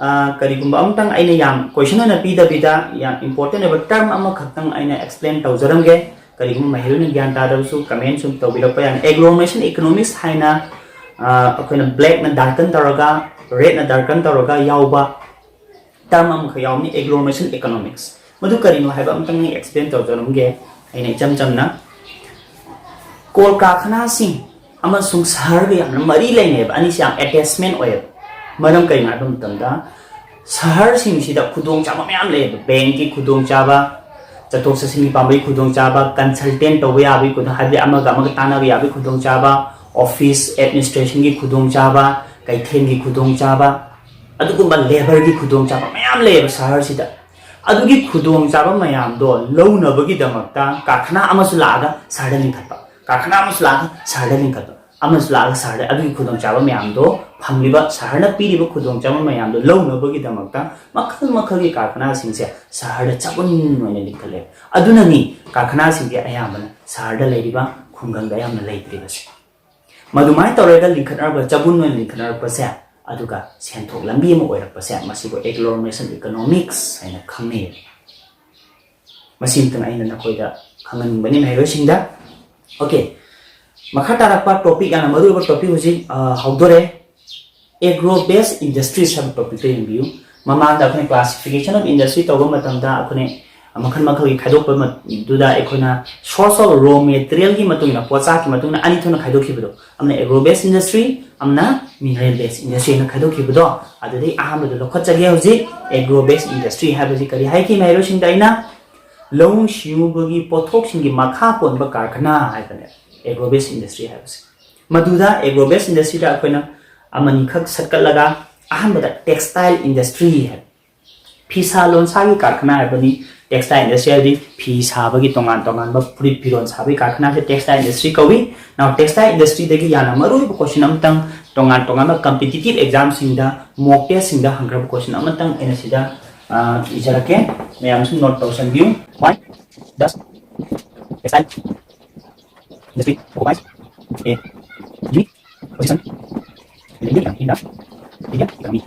ꯑ, ꯀꯔꯤꯒꯨꯝꯕ ꯑꯃꯇꯪ ꯑꯩꯅ ꯌꯥꯝ question ꯑꯣꯏꯅ ꯄꯤꯗꯕꯤꯗ ꯌꯥꯝ important ꯑꯣꯏꯕ term ꯑꯃꯈꯛꯇꯪ ꯑꯩꯅ explain ꯇꯧꯖꯔꯝꯒꯦ꯫ ꯀꯔꯤꯒꯨꯝꯕ ꯃꯍꯩꯔꯣꯏꯅ ꯒ꯭ꯌꯥꯟ ꯇꯥꯗꯕꯁꯨ comment ꯁꯨꯝ ꯇꯧꯕꯤꯔꯛꯄ ꯌꯥꯅꯤ꯫ Agglomeration economics ꯍꯥꯏꯅ, ꯑ, ꯑꯩꯈꯣꯏꯅ blackꯅ darken ꯇꯧꯔꯒ, redꯅ darken ꯇꯧꯔꯒ ꯌꯥꯎꯕ term ꯑꯃꯈꯛ ꯌꯥꯎꯕꯅꯤ, agglomeration economics꯫ ꯃꯗꯨ ꯀꯔꯤꯅꯣ ꯍꯥꯏꯕ ꯑꯃꯇꯪ ꯑꯩ explain ꯇꯧꯖꯔꯝꯒꯦ꯫ ꯑꯩꯅ ꯏꯆꯝ ꯆꯝꯅ ꯀꯣꯜ ꯀꯔꯈꯅꯥꯁꯤꯡ ꯑꯃꯁꯨꯡ ꯁꯍꯔꯒ ꯌꯥꯝꯅ ꯃꯔꯤ ꯂꯩꯅꯩꯕ, ꯑꯅꯤꯁꯤ ꯌꯥꯝ attachment ꯑꯣꯏꯌꯦꯕ꯫ ꯃꯔꯝ ꯀꯔꯤꯅꯣ ꯍꯥꯏꯕ ꯃꯇꯝꯗ ꯁꯍꯔꯁꯤꯡꯁꯤꯗ ꯈꯨꯗꯣꯡꯆꯥꯕ ꯃꯌꯥꯝ ꯂꯩꯌꯦꯕ, bankꯀꯤ ꯈꯨꯗꯣꯡꯆꯥꯕ, ꯆꯠꯊꯣꯛ ꯆꯠꯁꯤꯟꯒꯤ ꯄꯥꯝꯕꯩ ꯈꯨꯗꯣꯡꯆꯥꯕ, consultant ꯇꯧꯕ ꯌꯥꯕꯒꯤ ꯈꯨꯗꯣꯡ, ꯍꯥꯏꯕꯗꯤ ꯑꯃꯒ ꯑꯃꯒ ꯇꯥꯟꯅꯕ ꯌꯥꯕꯒꯤ ꯈꯨꯗꯣꯡꯆꯥꯕ, office administrationꯒꯤ ꯈꯨꯗꯣꯡꯆꯥꯕ, ꯀꯩꯊꯦꯜꯒꯤ ꯈꯨꯗꯣꯡꯆꯥꯕ, ꯑꯗꯨꯒꯨꯝꯕ labourꯒꯤ ꯈꯨꯗꯣꯡꯆꯥꯕ ꯃꯌꯥꯝ ꯂꯩꯌꯦꯕ ꯁꯍꯔꯁꯤꯗ꯫ ꯑꯗꯨꯒꯤ ꯈꯨꯗꯣꯡꯆꯥꯕ ꯃꯌꯥꯝꯗꯣ ꯂꯧꯅꯕꯒꯤꯗꯃꯛꯇ ꯀꯔꯈꯅꯥ ꯑꯃꯁꯨ ꯂꯥꯛꯑꯒ ꯁꯍꯔꯗ ꯂꯤꯡꯈꯠꯄ, ꯀꯔꯈꯅꯥ ꯑꯃꯁꯨ ꯂꯥꯛꯑꯒ ꯁꯍꯔꯗ ꯂꯤꯡꯈꯠꯄ, ꯑꯃꯁꯨ ꯂꯥꯛꯑꯒ ꯁꯍꯔꯗ ꯑꯗꯨꯒꯤ ꯈꯨꯗꯣꯡꯆꯥꯕ ꯃꯌꯥꯝꯗꯣ ꯐꯪꯂꯤꯕ, ꯁꯍꯔꯅ ꯄꯤꯔꯤꯕ ꯈꯨꯗꯣꯡꯆꯥꯕ ꯃꯌꯥꯝꯗꯣ ꯂꯧꯅꯕꯒꯤꯗꯃꯛꯇ ꯃꯈꯜ ꯃꯈꯜꯒꯤ ꯀꯔꯈꯅꯥꯁꯤꯡꯁꯦ ꯁꯍꯔꯗ ꯆꯕꯨꯟ ꯑꯣꯏꯅ ꯂꯤꯡꯈꯠꯂꯦ꯫ ꯑꯗꯨꯅꯅꯤ ꯀꯔꯈꯅꯥꯁꯤꯡꯁꯦ ꯑꯌꯥꯝꯕꯅ ꯁꯍꯔꯗ ꯂꯩꯔꯤꯕ, ꯈꯨꯡꯒꯪꯗ ꯑꯌꯥꯝꯅ ꯂꯩꯇ꯭ꯔꯤꯕꯁꯦ꯫ ꯃꯗꯨꯃꯥꯏꯅ ꯇꯧꯔꯒ ꯂꯤꯡꯈꯠꯅꯔꯛꯄ, ꯆꯕꯨꯟ ꯑꯣꯏꯅ ꯂꯤꯡꯈꯠꯅꯔꯛꯄꯁꯦ, ꯑꯗꯨꯒ ꯁꯦꯟꯊꯣꯛ ꯂꯝꯕꯤ ꯑꯃ ꯑꯣꯏꯔꯛꯄꯁꯦ, ꯃꯁꯤꯕꯨ agglomeration economics ꯍꯥꯏꯅ ꯈꯪꯅꯩ꯫ ꯃꯁꯤꯃꯇꯪ ꯑꯩꯅ ꯅꯈꯣꯏꯗ ꯈꯪꯍꯟꯅꯤꯡꯕꯅꯤ, ꯃꯍꯩꯔꯣꯏꯁꯤꯡꯗ꯫ Okay, ꯃꯈꯥ ꯇꯥꯔꯛꯄ topic, ꯌꯥꯝꯅ ꯃꯔꯨꯑꯣꯏꯕ topic ꯍꯧꯖꯤꯛ, ꯑ, ꯍꯧꯗꯣꯔꯦ꯫ Agro based industries ꯍꯥꯏꯕ topicꯇ ꯌꯦꯡꯕꯤꯌꯨ꯫ ꯃꯃꯥꯡꯗ ꯑꯩꯈꯣꯏꯅ classification of industry ꯇꯧꯕ ꯃꯇꯝꯗ ꯑꯩꯈꯣꯏꯅ ꯃꯈꯜ ꯃꯈꯜꯒꯤ ꯈꯥꯏꯗꯣꯛꯄ ꯃ-, ꯗꯨꯗ ꯑꯩꯈꯣꯏꯅ source of raw materialꯒꯤ ꯃꯇꯨꯡ ꯏꯟꯅ, ꯄꯣꯠꯆꯥꯛꯀꯤ ꯃꯇꯨꯡ ꯏꯟꯅ ꯑꯅꯤ ꯊꯣꯛꯅ ꯈꯥꯏꯗꯣꯛꯈꯤꯕꯗꯣ, ꯑꯃꯅ agro based industry, ꯑꯃꯅ mineral based industry ꯍꯥꯏꯅ ꯈꯥꯏꯗꯣꯛꯈꯤꯕꯗꯣ, ꯑꯗꯨꯗꯩ ꯑꯍꯥꯟꯕꯗ ꯂꯧꯈꯠꯆꯒꯦ꯫ ꯍꯧꯖꯤꯛ agro based industry ꯍꯥꯏꯕꯁꯤ ꯀꯔꯤ ꯍꯥꯏꯈꯤ ꯃꯍꯩꯔꯣꯏꯁꯤꯡꯗ ꯑꯩꯅ? ꯂꯧꯎ ꯁꯤꯡꯎꯕꯒꯤ ꯄꯣꯠꯊꯣꯛꯁꯤꯡꯒꯤ ꯃꯈꯥ ꯄꯣꯟꯕ ꯀꯔꯈꯅꯥ ꯍꯥꯏꯕꯅꯦ agro based industry ꯍꯥꯏꯕꯁꯦ꯫ ꯃꯗꯨꯗ agro based industryꯗ ꯑꯩꯈꯣꯏꯅ ꯑꯃꯅꯤꯈꯛ ꯁꯠꯀꯠꯂꯒ, ꯑꯍꯥꯟꯕꯗ textile industry ꯍꯥꯏꯕ, ꯐꯤꯁꯥ ꯂꯣꯟꯁꯥꯒꯤ ꯀꯥꯔꯈꯅꯥ ꯍꯥꯏꯕꯅꯤ꯫ Textile industry ꯍꯥꯏꯕꯗꯤ ꯐꯤ ꯁꯥꯕꯒꯤ, ꯇꯣꯉꯥꯟ ꯇꯣꯉꯥꯟꯕ ꯐꯨꯔꯤꯠ ꯐꯤꯔꯣꯜ ꯁꯥꯕꯒꯤ ꯀꯥꯔꯈꯅꯥꯁꯦ textile industry ꯀꯧꯏ꯫ Now, textile industry ꯗꯒꯤ ꯌꯥꯝꯅ ꯃꯔꯨꯑꯣꯏꯕ question ꯑꯃꯇꯪ, ꯇꯣꯉꯥꯟ ꯇꯣꯉꯥꯟꯕ competitive exam ꯁꯤꯡꯗ, mock test ꯁꯤꯡꯗ ꯍꯪꯈ꯭ꯔꯕ question ꯑꯃꯇꯪ ꯑꯩꯅ ꯁꯤꯗ, ꯑ, ꯏꯖꯔꯛꯀꯦ꯫ ꯃꯌꯥꯝꯁꯨ note ꯇꯧꯁꯟꯕꯤꯌꯨ꯫ Why does textile industry occupies a unique position in the Indian economy?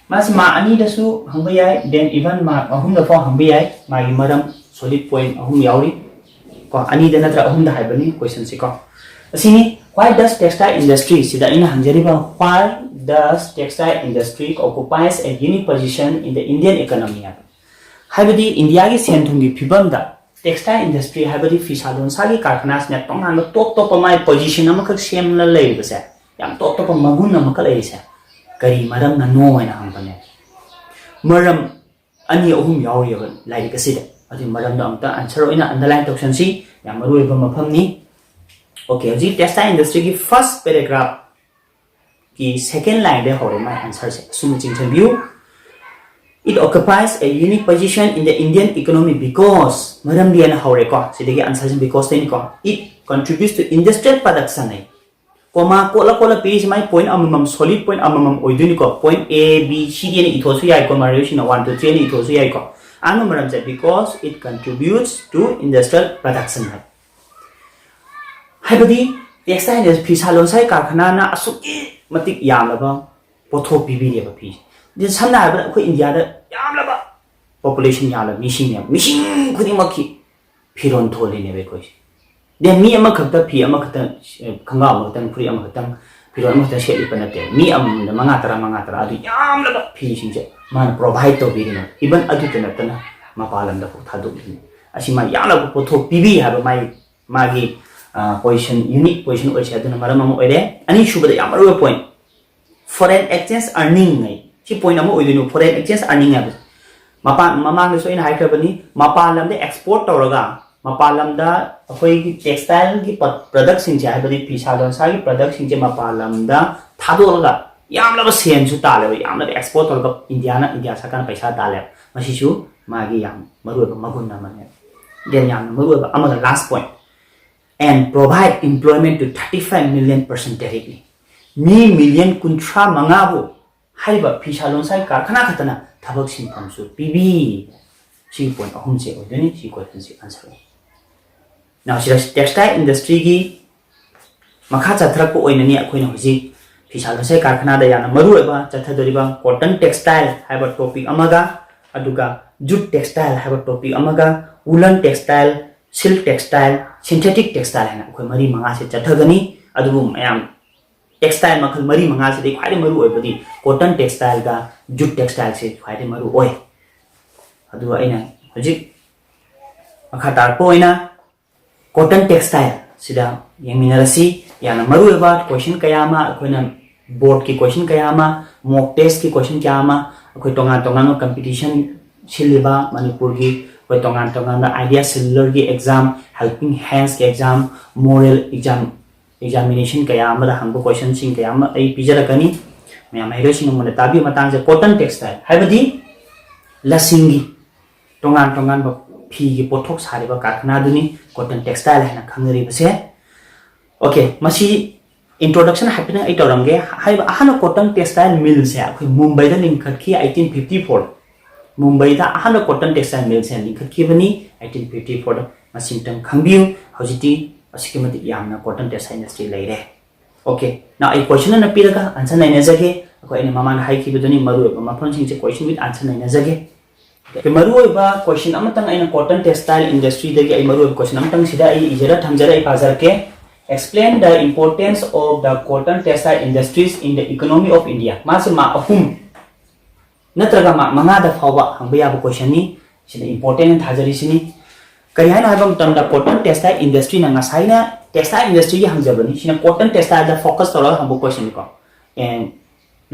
ꯃꯥꯁꯤ ꯃꯥ ꯑꯅꯤꯗꯁꯨ ꯍꯪꯕ ꯌꯥꯏ, then even ꯃꯥ ꯑꯍꯨꯝꯗ ꯐꯥꯎ ꯍꯪꯕ ꯌꯥꯏ꯫ ꯃꯥꯒꯤ ꯃꯔꯝ solid point ꯑꯍꯨꯝ ꯌꯥꯎꯔꯤ ꯀꯣ, ꯑꯅꯤꯗ ꯅꯠꯇ꯭ꯔ ꯑꯍꯨꯝꯗ ꯍꯥꯏꯕꯅꯤ question ꯁꯤ ꯀꯣ꯫ ꯑꯁꯤꯅꯤ, why does textile industry ꯁꯤꯗ ꯑꯩꯅ ꯍꯪꯖꯔꯤꯕ, why does textile industry occupies a unique position in the Indian economy ꯍꯥꯏꯕ, ꯍꯥꯏꯕꯗꯤ ꯏꯟꯗꯤꯌꯥꯒꯤ ꯁꯦꯟ ꯊꯨꯝꯒꯤ ꯐꯤꯕꯝꯗ textile industry ꯍꯥꯏꯕꯗꯤ ꯐꯤꯁꯥ ꯂꯣꯟꯁꯥꯒꯤ ꯀꯥꯔꯈꯅꯥꯁꯤꯅ ꯇꯣꯉꯥꯟꯕ ꯇꯣꯞ ꯇꯣꯞꯄ ꯃꯥꯏ position ꯑꯃꯈꯛ ꯁꯦꯝꯂ ꯂꯩꯔꯤꯕꯁꯦ, ꯌꯥꯝ ꯇꯣꯞ ꯇꯣꯞꯄ ꯃꯒꯨꯟ ꯑꯃꯈꯛ ꯂꯩꯔꯤꯁꯦ ꯀꯔꯤ ꯃꯔꯝꯅꯅꯣ ꯍꯥꯏꯅ ꯍꯪꯕꯅꯦ꯫ ꯃꯔꯝ ꯑꯅꯤ ꯑꯍꯨꯝ ꯌꯥꯎꯔꯤꯑꯕ ꯂꯥꯏꯔꯤꯛ ꯑꯁꯤꯗ꯫ ꯑꯗꯨꯒꯤ ꯃꯔꯝꯗꯣ ꯑꯃꯨꯛꯇ answer ꯑꯣꯏꯅ underline ꯇꯧꯁꯟꯁꯤ, ꯌꯥꯝ ꯃꯔꯨ ꯑꯣꯏꯕ ꯃꯐꯝꯅꯤ꯫ Okay, ꯍꯧꯖꯤꯛ textile industry ꯒꯤ first paragraph ꯀꯤ second line ꯗꯩ ꯍꯧꯔꯦ ꯃꯥꯏ answer ꯁꯦ꯫ ꯑꯁꯨꯝꯅ ꯆꯤꯡꯁꯤꯟꯕꯤꯌꯨ, "It occupies a unique position in the Indian economy because", ꯃꯔꯝꯗꯤ ꯑꯅ ꯍꯧꯔꯦꯀꯣ, ꯁꯤꯗꯒꯤ answer ꯁꯤ because ꯇꯩꯅꯤꯀꯣ꯫ "It contributes to industrial production" high. Comma ꯀꯣꯠꯂ ꯀꯣꯠꯂ ꯄꯤꯔꯤꯁꯤ my point ꯑꯃꯃꯝ, solid point ꯑꯃꯃꯝ ꯑꯣꯏꯗꯣꯏꯅꯤꯀꯣ꯫ Point A, B, C ꯗꯤ ꯑꯅ ꯏꯊꯣꯛꯑꯁꯨ ꯌꯥꯏꯀꯣ, ꯃꯔꯩꯁꯤꯅ one, two, three ꯑꯅ ꯏꯊꯣꯛꯑꯁꯨ ꯌꯥꯏꯀꯣ꯫ ꯑꯍꯥꯟꯕ ꯃꯔꯝꯁꯦ, "Because it contributes to industrial production" ꯍꯥꯏ꯫ ꯍꯥꯏꯕꯗꯤ textile ꯐꯤꯁꯥ ꯂꯣꯟꯁꯥꯏ ꯀꯥꯔꯈꯅꯥꯅ ꯑꯁꯨꯛꯀꯤ ꯃꯇꯤꯛ ꯌꯥꯝꯂꯕ ꯄꯣꯠꯊꯣꯛ ꯄꯤꯕꯤꯔꯦꯕ ꯐꯤꯁꯦ꯫ ꯑꯗꯨ ꯁꯝꯅ ꯍꯥꯏꯔꯕꯗ ꯑꯩꯈꯣꯏ ꯏꯟꯗꯤꯌꯥꯗ ꯌꯥꯝꯂꯕ population ꯌꯥꯝꯂꯕ ꯃꯤꯁꯤꯡꯅꯦꯕ, ꯃꯤꯁꯤꯡ ꯈꯨꯗꯤꯡꯃꯛꯀꯤ ꯐꯤꯔꯣꯜ ꯊꯣꯜꯂꯤꯅꯦꯕ ꯑꯩꯈꯣꯏꯁꯦ꯫ Then ꯃꯤ ꯑꯃꯈꯛꯇ ꯐꯤ ꯑꯃꯈꯛꯇ, ꯑꯦ, ꯈꯪꯒꯥꯎ ꯑꯃꯈꯛꯇꯪ, ꯐꯨꯔꯤꯠ ꯑꯃꯈꯛꯇꯪ, ꯐꯤꯔꯣꯜ ꯑꯃꯈꯛꯇꯪ ꯁꯦꯠꯂꯤꯕ ꯅꯠꯇꯦ꯫ ꯃꯤ ꯑꯃꯃꯝꯗ ꯃꯉꯥ, ꯇꯔꯥ, ꯃꯉꯥ, ꯇꯔꯥ, ꯑꯗꯨ ꯌꯥꯝꯂꯕ ꯐꯤꯁꯤꯡꯁꯦ ꯃꯥꯅ provide ꯇꯧꯕꯤꯔꯤꯅꯦ꯫ Even ꯑꯗꯨꯇ ꯅꯠꯇꯅ ꯃꯄꯥꯟ ꯂꯝꯗ ꯐꯥꯎ ꯊꯥꯗꯣꯛꯂꯤꯅꯤ꯫ ꯑꯁꯤ ꯃꯥ ꯌꯥꯝꯂꯕ ꯄꯣꯠꯊꯣꯛ ꯄꯤꯕꯤ ꯍꯥꯏꯕ ꯃꯥꯒꯤ, ꯃꯥꯒꯤ, ꯑ, position, unique position ꯑꯣꯏꯁꯦ ꯑꯗꯨꯅ ꯃꯔꯝ ꯑꯃ ꯑꯣꯏꯔꯦ꯫ ꯑꯅꯤꯁꯨꯕꯗ ꯌꯥꯝ ꯃꯔꯨꯑꯣꯏꯕ point, foreign exchange earning ꯍꯥꯏ꯫ ꯁꯤ point ꯑꯃ ꯑꯣꯏꯗꯣꯏꯅꯦ, foreign exchange earning ꯍꯥꯏꯕꯁꯦ꯫ ꯃꯄꯥꯟ, ꯃꯃꯥꯡꯗꯁꯨ ꯑꯩꯅ ꯍꯥꯏꯈ꯭ꯔꯕꯅꯤ, ꯃꯄꯥꯟ ꯂꯝꯗ export ꯇꯧꯔꯒ ꯃꯄꯥꯟ ꯂꯝꯗ ꯑꯩꯈꯣꯏꯒꯤ textile ꯒꯤ ꯄ-, product ꯁꯤꯡꯁꯦ, ꯍꯥꯏꯕꯗꯤ ꯐꯤꯁꯥ ꯂꯣꯟꯁꯥꯒꯤ product ꯁꯤꯡꯁꯦ ꯃꯄꯥꯟ ꯂꯝꯗ ꯊꯥꯗꯣꯛꯑꯒ ꯌꯥꯝꯂꯕ ꯁꯦꯟꯁꯨ ꯇꯥꯜꯂꯦꯕ, ꯌꯥꯝꯂꯕ export ꯇꯧꯔꯒ ꯏꯟꯗꯤꯌꯥꯅ, ꯏꯟꯗꯤꯌꯥ ꯁꯔꯀꯥꯔꯅ ꯄꯩꯁꯥ ꯇꯥꯜꯂꯦꯕ꯫ ꯃꯁꯤꯁꯨ ꯃꯥꯒꯤ ꯌꯥꯝ ꯃꯔꯨꯑꯣꯏꯕ ꯃꯒꯨꯟ ꯑꯃꯅꯦꯕ꯫ Then ꯌꯥꯝꯅ ꯃꯔꯨꯑꯣꯏꯕ ꯑꯃꯒ, last point, and provide employment to thirty five million person directly. Me million ꯀꯨꯟꯊ꯭ꯔꯥ ꯃꯉꯥꯕꯨ ꯍꯥꯏꯔꯤꯕ ꯐꯤꯁꯥ ꯂꯣꯟꯁꯥꯒꯤ ꯀꯥꯔꯈꯅꯥ ꯈꯛꯇꯅ ꯊꯕꯛ ꯁꯤꯟꯐꯝꯁꯨ ꯄꯤꯕꯤ꯫ ꯁꯤꯒꯤ point ꯑꯍꯨꯝꯁꯦ ꯑꯣꯏꯗꯣꯏꯅꯤ ꯁꯤ question ꯁꯤ answer꯫ Now ꯁꯤꯗ textile industry ꯒꯤ ꯃꯈꯥ ꯆꯠꯊꯔꯛꯄ ꯑꯣꯏꯅꯅꯤ ꯑꯩꯈꯣꯏꯅ ꯍꯧꯖꯤꯛ ꯐꯤꯁꯥ ꯂꯣꯟꯁꯥꯒꯤ ꯀꯥꯔꯈꯅꯥꯗ ꯌꯥꯝꯅ ꯃꯔꯨꯑꯣꯏꯕ ꯆꯠꯊꯗꯣꯔꯤꯕ cotton textile ꯍꯥꯏꯕ topic ꯑꯃꯒ, ꯑꯗꯨꯒ jute textile ꯍꯥꯏꯕ topic ꯑꯃꯒ, woolen textile, silk textile, synthetic textile ꯍꯥꯏꯅ ꯑꯩꯈꯣꯏ ꯃꯔꯤ ꯃꯉꯥꯁꯦ ꯆꯠꯊꯒꯅꯤ꯫ ꯑꯗꯨꯕꯨ ꯃꯌꯥꯝ textile ꯃꯈꯜ ꯃꯔꯤ ꯃꯉꯥꯁꯤꯗꯒꯤ ꯈ꯭ꯋꯥꯏꯗꯒꯤ ꯃꯔꯨ ꯑꯣꯏꯕꯗꯤ cotton textile ꯒ jute textile ꯁꯦ ꯈ꯭ꯋꯥꯏꯗꯒꯤ ꯃꯔꯨ ꯑꯣꯏ꯫ ꯑꯗꯨꯒ ꯑꯩꯅ ꯍꯧꯖꯤꯛ ꯃꯈꯥ ꯇꯥꯔꯛꯄ ꯑꯣꯏꯅ cotton textile ꯁꯤꯗ ꯌꯦꯡꯃꯤꯟꯅꯔꯁꯤ꯫ ꯌꯥꯝꯅ ꯃꯔꯨꯑꯣꯏꯕ question ꯀꯌꯥ ꯑꯃ ꯑꯩꯈꯣꯏꯅ board ꯀꯤ question ꯀꯌꯥ ꯑꯃ, mock test ꯀꯤ question ꯀꯌꯥ ꯑꯃ, ꯑꯩꯈꯣꯏ ꯇꯣꯉꯥꯟ ꯇꯣꯉꯥꯟꯕ competition ꯁꯤꯜꯂꯤꯕ ꯃꯅꯤꯄꯨꯔꯒꯤ ꯑꯩꯈꯣꯏ ꯇꯣꯉꯥꯟ ꯇꯣꯉꯥꯟꯕ idea seller ꯒꯤ exam, helping hands ꯀꯤ exam, mock exam, examination ꯀꯌꯥ ꯑꯃꯗ ꯍꯪꯕ question ꯁꯤꯡ ꯀꯌꯥ ꯑꯃ ꯑꯩ ꯄꯤꯖꯔꯛꯀꯅꯤ꯫ ꯃꯌꯥꯝ ꯃꯍꯩꯔꯣꯏꯁꯤꯡꯅ ꯃꯨꯟꯅ ꯇꯥꯕꯤꯌꯨ꯫ ꯃꯇꯥꯡꯁꯦ cotton textile ꯍꯥꯏꯕꯗꯤ ꯂꯁꯤꯡꯒꯤ ꯇꯣꯉꯥꯟ ꯇꯣꯉꯥꯟꯕ ꯐꯤꯒꯤ ꯄꯣꯠꯊꯣꯛ ꯁꯥꯔꯤꯕ ꯀꯥꯔꯈꯅꯥꯗꯨꯅꯤ cotton textile ꯍꯥꯏꯅ ꯈꯪꯅꯔꯤꯕꯁꯦ꯫ Okay, ꯃꯁꯤ introduction ꯍꯥꯏꯐꯦꯠꯇꯪ ꯑꯩ ꯇꯧꯔꯝꯒꯦ꯫ ꯍꯥꯏꯔꯤꯕ ꯑꯍꯥꯟꯕ cotton textile mill ꯁꯦ ꯑꯩꯈꯣꯏ ꯃꯨꯝꯕꯩꯗ ꯂꯤꯡꯈꯠꯈꯤ eighteen fifty four꯫ ꯃꯨꯝꯕꯩꯗ ꯑꯍꯥꯟꯕ cotton textile mill ꯁꯦ ꯂꯤꯡꯈꯠꯈꯤꯕꯅꯤ eighteen fifty four꯫ ꯃꯁꯤꯃꯇꯪ ꯈꯪꯕꯤꯌꯨ꯫ ꯍꯧꯖꯤꯛꯇꯤ ꯑꯁꯨꯛꯀꯤ ꯃꯇꯤꯛ ꯌꯥꯝꯅ cotton textile industry ꯂꯩꯔꯦ꯫ Okay, now ꯑꯩ question ꯑꯃ ꯄꯤꯔꯒ answer ꯅꯩꯅꯖꯒꯦ꯫ ꯑꯩꯈꯣꯏ ꯑꯩꯅ ꯃꯃꯥꯡꯗ ꯍꯥꯏꯈꯤꯕꯗꯨꯅꯤ, ꯃꯔꯨꯑꯣꯏꯕ ꯃꯐꯝꯁꯤꯡꯁꯦ question with answer ꯅꯩꯅꯖꯒꯦ꯫ Okay, ꯃꯔꯨꯑꯣꯏꯕ question ꯑꯃꯇꯪ ꯑꯩꯅ cotton textile industry ꯗꯒꯤ ꯑꯩ ꯃꯔꯨꯑꯣꯏꯕ question ꯑꯃꯇꯪ ꯁꯤꯗ ꯑꯩ ꯏꯖꯔ ꯊꯝꯖꯔꯦ, ꯑꯩ ꯄꯥꯖꯔꯛꯀꯦ꯫ Explain the importance of the cotton textile industries in the economy of India꯫ ꯃꯥꯁꯦ mark ꯑꯍꯨꯝ ꯅꯠꯇ꯭ꯔꯒ mark ꯃꯉꯥꯗ ꯐꯥꯎꯕ ꯍꯪꯕ ꯌꯥꯕ question ꯅꯤ꯫ ꯁꯤꯗ important ꯑꯣꯏꯅ ꯊꯥꯖꯔꯤꯁꯤꯅꯤ꯫ ꯀꯔꯤ ꯍꯥꯏꯅꯣ ꯍꯥꯏꯕ ꯃꯇꯝꯗ cotton textile industry ꯅ ꯉꯁꯥꯏꯅ textile industry ꯒꯤ ꯍꯪꯖꯕꯅꯤ, ꯁꯤꯅ cotton textile ꯗ focus ꯇꯧꯔꯒ ꯍꯪꯕ question ꯅꯤꯀꯣ꯫ And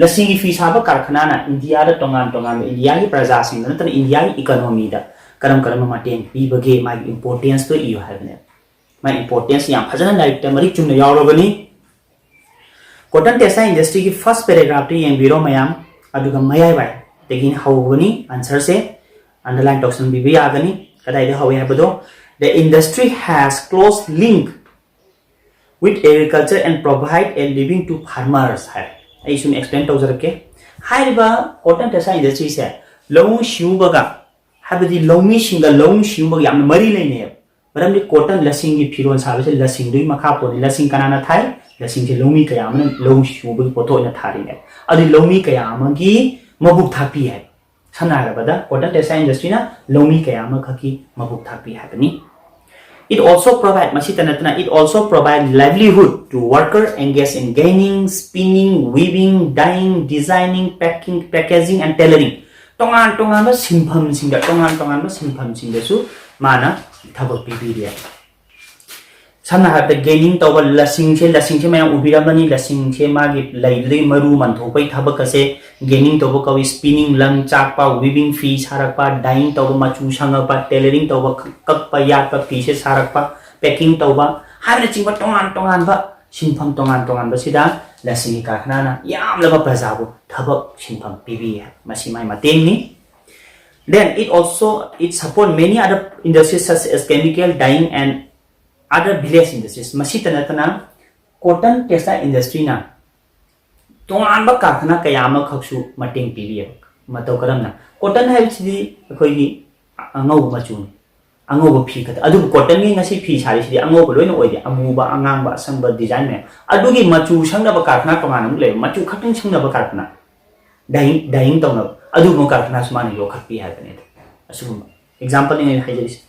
ꯂꯁꯤꯡꯒꯤ ꯐꯤ ꯁꯥꯕ ꯀꯥꯔꯈꯅꯥꯅ ꯏꯟꯗꯤꯌꯥꯗ ꯇꯣꯉꯥꯟ ꯇꯣꯉꯥꯟꯕ ꯏꯟꯗꯤꯌꯥꯒꯤ ꯄ꯭ꯔꯖꯥꯁꯤꯡꯗ ꯅꯠꯇꯅ ꯏꯟꯗꯤꯌꯥꯒꯤ economy ꯗ ꯀꯔꯝ ꯀꯔꯝꯕ ꯃꯇꯦꯡ ꯄꯤꯕꯒꯦ, ꯃꯥꯒꯤ importance ꯇꯣ ꯏꯌꯨ ꯍꯥꯏꯕꯅꯦꯕ꯫ ꯃꯥꯒꯤ importance ꯌꯥꯝ ꯐꯖꯅ ꯂꯥꯏꯔꯤꯛꯇ ꯃꯔꯤꯛ ꯆꯨꯝꯅ ꯌꯥꯎꯔꯕꯅꯤ꯫ Cotton textile industryꯒꯤ first paragraphꯇꯨ ꯌꯦꯡꯕꯤꯔꯣ ꯃꯌꯥꯝ, ꯑꯗꯨꯒ ꯃꯌꯥꯏꯋꯥꯏꯗꯒꯤ ꯍꯧꯕꯅꯤ answerꯁꯦ, underline ꯇꯧꯁꯟꯕꯤꯕ ꯌꯥꯒꯅꯤ꯫ ꯀꯗꯥꯏꯗ ꯍꯧꯋꯤ ꯍꯥꯏꯕꯗꯣ, "The industry has close link with agriculture and provide a living to farmers" ꯍꯥꯏ꯫ ꯑꯩ ꯁꯨꯝ explain ꯇꯧꯖꯔꯛꯀꯦ꯫ ꯍꯥꯏꯔꯤꯕ cotton textile industryꯁꯦ ꯂꯧꯎ ꯁꯤꯡꯎꯕꯒ, ꯍꯥꯏꯕꯗꯤ ꯂꯧꯃꯤꯁꯤꯡꯒ ꯂꯧꯎ ꯁꯤꯡꯎꯕꯒ ꯌꯥꯝꯅ ꯃꯔꯤ ꯂꯩꯅꯩꯌꯦꯕ꯫ ꯃꯔꯝꯗꯤ cotton, ꯂꯁꯤꯡꯒꯤ ꯐꯤꯔꯣꯜ ꯁꯥꯕꯁꯦ ꯂꯁꯤꯡꯗꯨꯒꯤ ꯃꯈꯥ ꯄꯣꯟꯅꯤ꯫ ꯂꯁꯤꯡ ꯀꯅꯥꯅ ꯊꯥꯏ? ꯂꯁꯤꯡꯁꯦ ꯂꯧꯃꯤ ꯀꯌꯥ ꯑꯃꯅ ꯂꯧꯎ ꯁꯤꯡꯎꯕꯒꯤ ꯄꯣꯠꯊꯣꯛ ꯑꯣꯏꯅ ꯊꯥꯔꯤꯅꯦꯕ꯫ ꯑꯗꯨ ꯂꯧꯃꯤ ꯀꯌꯥ ꯑꯃꯒꯤ ꯃꯕꯨꯛ ꯊꯥꯛꯄꯤ ꯍꯥꯏ꯫ ꯁꯝꯅ ꯍꯥꯏꯔꯕꯗ cotton textile industryꯅ ꯂꯧꯃꯤ ꯀꯌꯥ ꯑꯃꯈꯛꯀꯤ ꯃꯕꯨꯛ ꯊꯥꯛꯄꯤ ꯍꯥꯏꯕꯅꯤ꯫ It also provide, ꯃꯁꯤꯇ ꯅꯠꯇꯅ, it also provide livelihood to worker engaged in gaining, spinning, weaving, dyeing, designing, packing, packaging and tailoring. ꯇꯣꯉꯥꯟ ꯇꯣꯉꯥꯟꯕ ꯁꯤꯟꯐꯝꯁꯤꯡꯗ, ꯇꯣꯉꯥꯟ ꯇꯣꯉꯥꯟꯕ ꯁꯤꯟꯐꯝꯁꯤꯡꯗꯁꯨ ꯃꯥꯅ ꯊꯕꯛ ꯄꯤꯕꯤꯔꯤ꯫ ꯁꯝꯅ ꯍꯥꯏꯔꯕꯗ gaining ꯇꯧꯕ, ꯂꯁꯤꯡꯁꯦ, ꯂꯁꯤꯡꯁꯦ ꯃꯌꯥꯝ ꯎꯕꯤꯔꯝꯃꯅꯤ꯫ ꯂꯁꯤꯡꯁꯦ ꯃꯥꯒꯤ ꯂꯩꯗꯨꯗꯒꯤ ꯃꯔꯨ ꯃꯟꯊꯣꯛꯄꯒꯤ ꯊꯕꯛ ꯑꯁꯦ gaining ꯇꯧꯕ ꯀꯧꯏ꯫ Spinning, ꯂꯪ ꯆꯥꯛꯄ, weaving, ꯐꯤ ꯁꯥꯔꯛꯄ, dyeing ꯇꯧꯕ, ꯃꯆꯨ ꯁꯪꯉꯛꯄ, tailoring ꯇꯧꯕ, ꯀꯛꯄ ꯌꯥꯠꯄ, ꯐꯤꯁꯦ ꯁꯥꯔꯛꯄ, packing ꯇꯧꯕ ꯍꯥꯏꯕꯅꯆꯤꯡꯕ ꯇꯣꯉꯥꯟ ꯇꯣꯉꯥꯟꯕ ꯁꯤꯟꯐꯝ ꯇꯣꯉꯥꯟ ꯇꯣꯉꯥꯟꯕꯁꯤꯗ ꯂꯁꯤꯡꯒꯤ ꯀꯔꯈꯅꯥꯅ ꯌꯥꯝꯂꯕ ꯄ꯭ꯔꯖꯥꯕꯨ ꯊꯕꯛ ꯁꯤꯟꯐꯝ ꯄꯤꯕꯤ꯫ ꯃꯁꯤ ꯃꯥꯒꯤ ꯃꯇꯦꯡꯅꯤ꯫ Then it also, it support many other industries such as chemical, dyeing and other village industries. ꯃꯁꯤꯇ ꯅꯠꯇꯅ cotton textile industryꯅ ꯇꯣꯉꯥꯟꯕ ꯀꯔꯈꯅꯥ ꯀꯌꯥ ꯑꯃꯈꯛꯁꯨ ꯃꯇꯦꯡ ꯄꯤꯔꯤꯑꯕ꯫ ꯃꯇꯧ ꯀꯔꯝꯅ? Cotton ꯍꯥꯏꯕꯁꯤꯗꯤ ꯑꯩꯈꯣꯏꯒꯤ ꯑꯉꯧꯕ ꯃꯆꯨꯅꯤ, ꯑꯉꯧꯕ ꯐꯤ ꯈꯛꯇ꯫ ꯑꯗꯨꯕꯨ cottonꯒꯤ ꯉꯁꯤ ꯐꯤ ꯁꯥꯔꯤꯁꯤꯗꯤ ꯑꯉꯧꯕ ꯂꯣꯏꯅ ꯑꯣꯏꯗꯦ, ꯑꯃꯨꯕ, ꯑꯉꯥꯡꯕ, ꯑꯁꯪꯕ design ꯃꯌꯥꯝ꯫ ꯑꯗꯨꯒꯤ ꯃꯆꯨ ꯁꯪꯅꯕ ꯀꯔꯈꯅꯥ ꯇꯣꯉꯥꯟꯅ ꯑꯃꯨꯛ ꯂꯩꯕ, ꯃꯆꯨ ꯈꯛꯇꯪ ꯁꯪꯅꯕ ꯀꯔꯈꯅꯥ, dyeing, dyeing ꯇꯧꯅꯕ ꯑꯗꯨꯒꯨꯝꯕ ꯀꯔꯈꯅꯥꯁꯨ ꯃꯥꯅ ꯌꯣꯛꯈꯠꯄꯤ ꯍꯥꯏꯕꯅꯤ꯫ ꯑꯁꯤꯒꯨꯝꯕ exampleꯅꯤ ꯑꯩꯅ ꯍꯥꯏꯖꯔꯤꯁꯦ꯫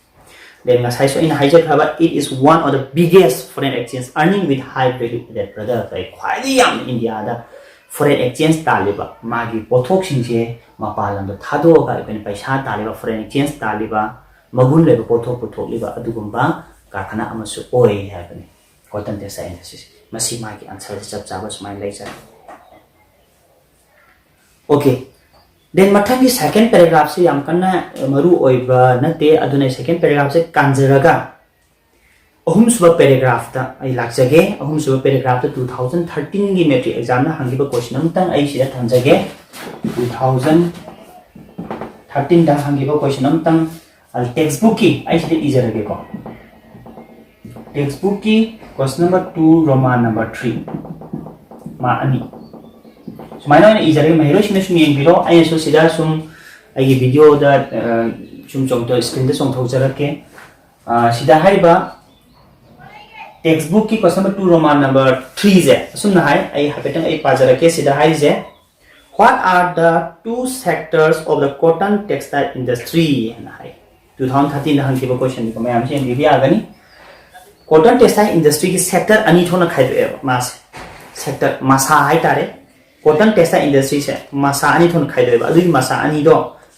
Then ꯉꯁꯥꯏꯁꯨ ꯑꯩꯅ ꯍꯥꯏꯖꯈ꯭ꯔꯕ, it is one of the biggest foreign exchange earning with high value added product꯫ ꯑꯩ ꯈ꯭ꯋꯥꯏꯗꯒꯤ ꯌꯥꯝꯅ ꯏꯟꯗꯤꯌꯥꯗ foreign exchange ꯇꯥꯜꯂꯤꯕ, ꯃꯥꯒꯤ ꯄꯣꯠꯊꯣꯛꯁꯤꯡꯁꯦ ꯃꯄꯥꯟ ꯂꯝꯗ ꯊꯥꯗꯣꯛꯑꯒ ꯑꯩꯈꯣꯏꯅ ꯄꯩꯁꯥ ꯇꯥꯜꯂꯤꯕ, foreign exchange ꯇꯥꯜꯂꯤꯕ, ꯃꯒꯨꯟ ꯂꯩꯕ ꯄꯣꯠꯊꯣꯛ ꯄꯨꯊꯣꯛꯂꯤꯕ ꯑꯗꯨꯒꯨꯝꯕ ꯀꯔꯈꯅꯥ ꯑꯃꯁꯨ ꯑꯣꯏ ꯍꯥꯏꯕꯅꯤ cotton textile industryꯁꯦ꯫ ꯃꯁꯤ ꯃꯥꯒꯤ answerꯁꯦ ꯆꯞ ꯆꯥꯕ ꯁꯨꯃꯥꯏꯅ ꯂꯩꯖꯔꯦ꯫ Okay, then ꯃꯊꯪꯒꯤ second paragraphꯁꯦ ꯌꯥꯝ ꯀꯟꯅ ꯃꯔꯨ ꯑꯣꯏꯕ ꯅꯠꯇꯦ, ꯑꯗꯨꯅ second paragraphꯁꯦ ꯀꯥꯟꯖꯔꯒ ꯑꯍꯨꯝꯁꯨꯕ ꯄꯦꯔꯥꯒ꯭ꯔꯥꯐꯇ ꯑꯩ ꯂꯥꯛꯆꯒꯦ꯫ ꯑꯍꯨꯝꯁꯨꯕ ꯄꯦꯔꯥꯒ꯭ꯔꯥꯐꯇ two thousand thirteenꯒꯤ ꯃꯦꯇ꯭ꯔꯤꯛ ꯑꯦꯛꯖꯥꯝꯅ ꯍꯪꯈꯤꯕ ꯀꯣꯏꯁꯟ ꯑꯃꯇꯪ ꯑꯩ ꯁꯤꯗ ꯊꯝꯖꯒꯦ꯫ Two thousand thirteenꯗ ꯍꯪꯈꯤꯕ ꯀꯣꯏꯁꯟ ꯑꯃꯇꯪ ꯇꯦꯛꯁꯕꯨꯛꯀꯤ ꯑꯩ ꯁꯤꯗ ꯏꯖꯔꯒꯦꯀꯣ꯫ ꯇꯦꯛꯁꯕꯨꯛꯀꯤ question number two, Roman number three, ꯃꯥ ꯑꯅꯤ ꯁꯨꯃꯥꯏꯅ ꯑꯣꯏꯅ ꯏꯖꯔꯒꯦ꯫ ꯃꯍꯩꯔꯣꯏꯁꯤꯡꯅ ꯁꯨꯝ ꯌꯦꯡꯕꯤꯔꯣ꯫ ꯑꯩꯅꯁꯨ ꯁꯤꯗ ꯁꯨꯝ ꯑꯩꯒꯤ ꯚꯤꯗꯤꯑꯣꯗ ꯁꯨꯝ ꯆꯣꯡꯊꯣꯛ ꯁ꯭ꯀ꯭ꯔꯤꯟꯗ ꯆꯣꯡꯊꯣꯛꯆꯔꯛꯀꯦ꯫ ꯁꯤꯗ ꯍꯥꯏꯔꯤꯕ ꯇꯦꯛꯁꯕꯨꯛꯀꯤ question number two, Roman number threeꯁꯦ ꯑꯁꯨꯝꯅ ꯍꯥꯏ꯫ ꯑꯩ ꯍꯥꯏꯐꯦꯠꯇꯪ ꯑꯩ ꯄꯥꯖꯔꯛꯀꯦ꯫ ꯁꯤꯗ ꯍꯥꯏꯔꯤꯁꯦ, "What are the two sectors of the cotton textile industry?" ꯍꯥꯏꯅ ꯍꯥꯏ꯫ Two thousand thirteenꯗ ꯍꯪꯈꯤꯕ ꯀꯣꯏꯁꯟꯅꯤꯀꯣ, ꯃꯌꯥꯝꯁꯦ ꯌꯦꯡꯕꯤꯕ ꯌꯥꯒꯅꯤ꯫ ꯀꯣꯇꯟ ꯇꯦꯛꯁꯇꯥꯏꯜ ꯏꯟꯗꯁꯇ꯭ꯔꯤꯒꯤ ꯁꯦꯛꯇꯔ ꯑꯅꯤ ꯊꯣꯛꯅ ꯈꯥꯏꯗꯣꯛꯑꯦꯕ ꯃꯥꯁꯦ꯫ ꯁꯦꯛꯇꯔ, ꯃꯁꯥ ꯍꯥꯏꯇꯥꯔꯦ꯫ ꯀꯣꯇꯟ ꯇꯦꯛꯁꯇꯥꯏꯜ ꯏꯟꯗꯁꯇ꯭ꯔꯤꯁꯦ ꯃꯁꯥ ꯑꯅꯤ ꯊꯣꯛꯅ ꯈꯥꯏꯗꯣꯛꯑꯦꯕ꯫ ꯑꯗꯨꯒꯤ ꯃꯁꯥ ꯑꯅꯤꯗꯣ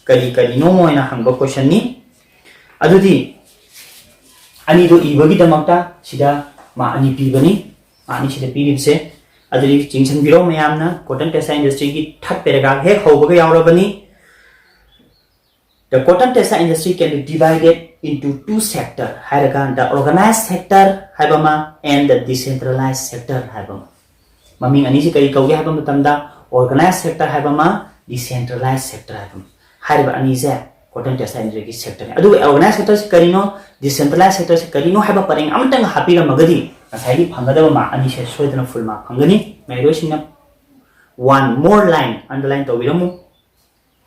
ꯀꯔꯤ ꯀꯔꯤꯅꯣ ꯑꯣꯏꯅ ꯍꯪꯕ ꯀꯣꯏꯁꯟꯅꯤ꯫ ꯑꯗꯨꯗꯤ ꯑꯅꯤꯗꯣ ꯏꯕꯒꯤꯗꯃꯛꯇ ꯁꯤꯗ ꯃꯥ ꯑꯅꯤ ꯄꯤꯕꯅꯤ꯫ ꯃꯥ ꯑꯅꯤ ꯁꯤꯗ ꯄꯤꯔꯤꯕꯁꯦ꯫ ꯑꯗꯨꯗꯤ ꯆꯤꯡꯁꯤꯟꯕꯤꯔꯣ ꯃꯌꯥꯝꯅ, ꯀꯣꯇꯟ ꯇꯦꯛꯁꯇꯥꯏꯜ ꯏꯟꯗꯁꯇ꯭ꯔꯤꯒꯤ ꯊꯥꯔꯠ ꯄꯦꯔꯥꯒ꯭ꯔꯥꯐ ꯍꯦꯛ ꯍꯧꯕꯒ ꯌꯥꯎꯔꯕꯅꯤ꯫ "The cotton textile industry can be divided into two sector" ꯍꯥꯏꯔꯒ, the organized sector ꯍꯥꯏꯕ ꯑꯃ and the decentralized sector ꯍꯥꯏꯕ ꯑꯃ꯫ ꯃꯃꯤꯡ ꯑꯅꯤꯁꯤ ꯀꯔꯤ ꯀꯧꯒꯦ ꯍꯥꯏꯕ ꯃꯇꯝꯗ, organized sector ꯍꯥꯏꯕ ꯑꯃ, decentralized sector ꯍꯥꯏꯕ ꯑꯃ꯫ ꯍꯥꯏꯔꯤꯕ ꯑꯅꯤꯁꯦ ꯀꯣꯇꯟ ꯇꯦꯛꯁꯇꯥꯏꯜ ꯏꯟꯗꯁꯇ꯭ꯔꯤꯒꯤ ꯁꯦꯛꯇꯔꯅꯤ꯫ ꯑꯗꯨꯒ organized sectorꯁꯤ ꯀꯔꯤꯅꯣ, decentralized sectorꯁꯤ ꯀꯔꯤꯅꯣ ꯍꯥꯏꯕ ꯄꯔꯦꯡ ꯑꯃꯇꯪ ꯍꯥꯞꯄꯤꯔꯝꯃꯒꯗꯤ ꯉꯁꯥꯏꯒꯤ ꯐꯪꯒꯗꯕ ꯃꯥꯔꯛ ꯑꯅꯤꯁꯦ ꯁꯣꯏꯗꯅ ꯐꯨꯜ ꯃꯥꯔꯛ ꯐꯪꯒꯅꯤ꯫ ꯃꯍꯩꯔꯣꯏꯁꯤꯡꯅ one more line underline ꯇꯧꯕꯤꯔꯝꯃꯨ꯫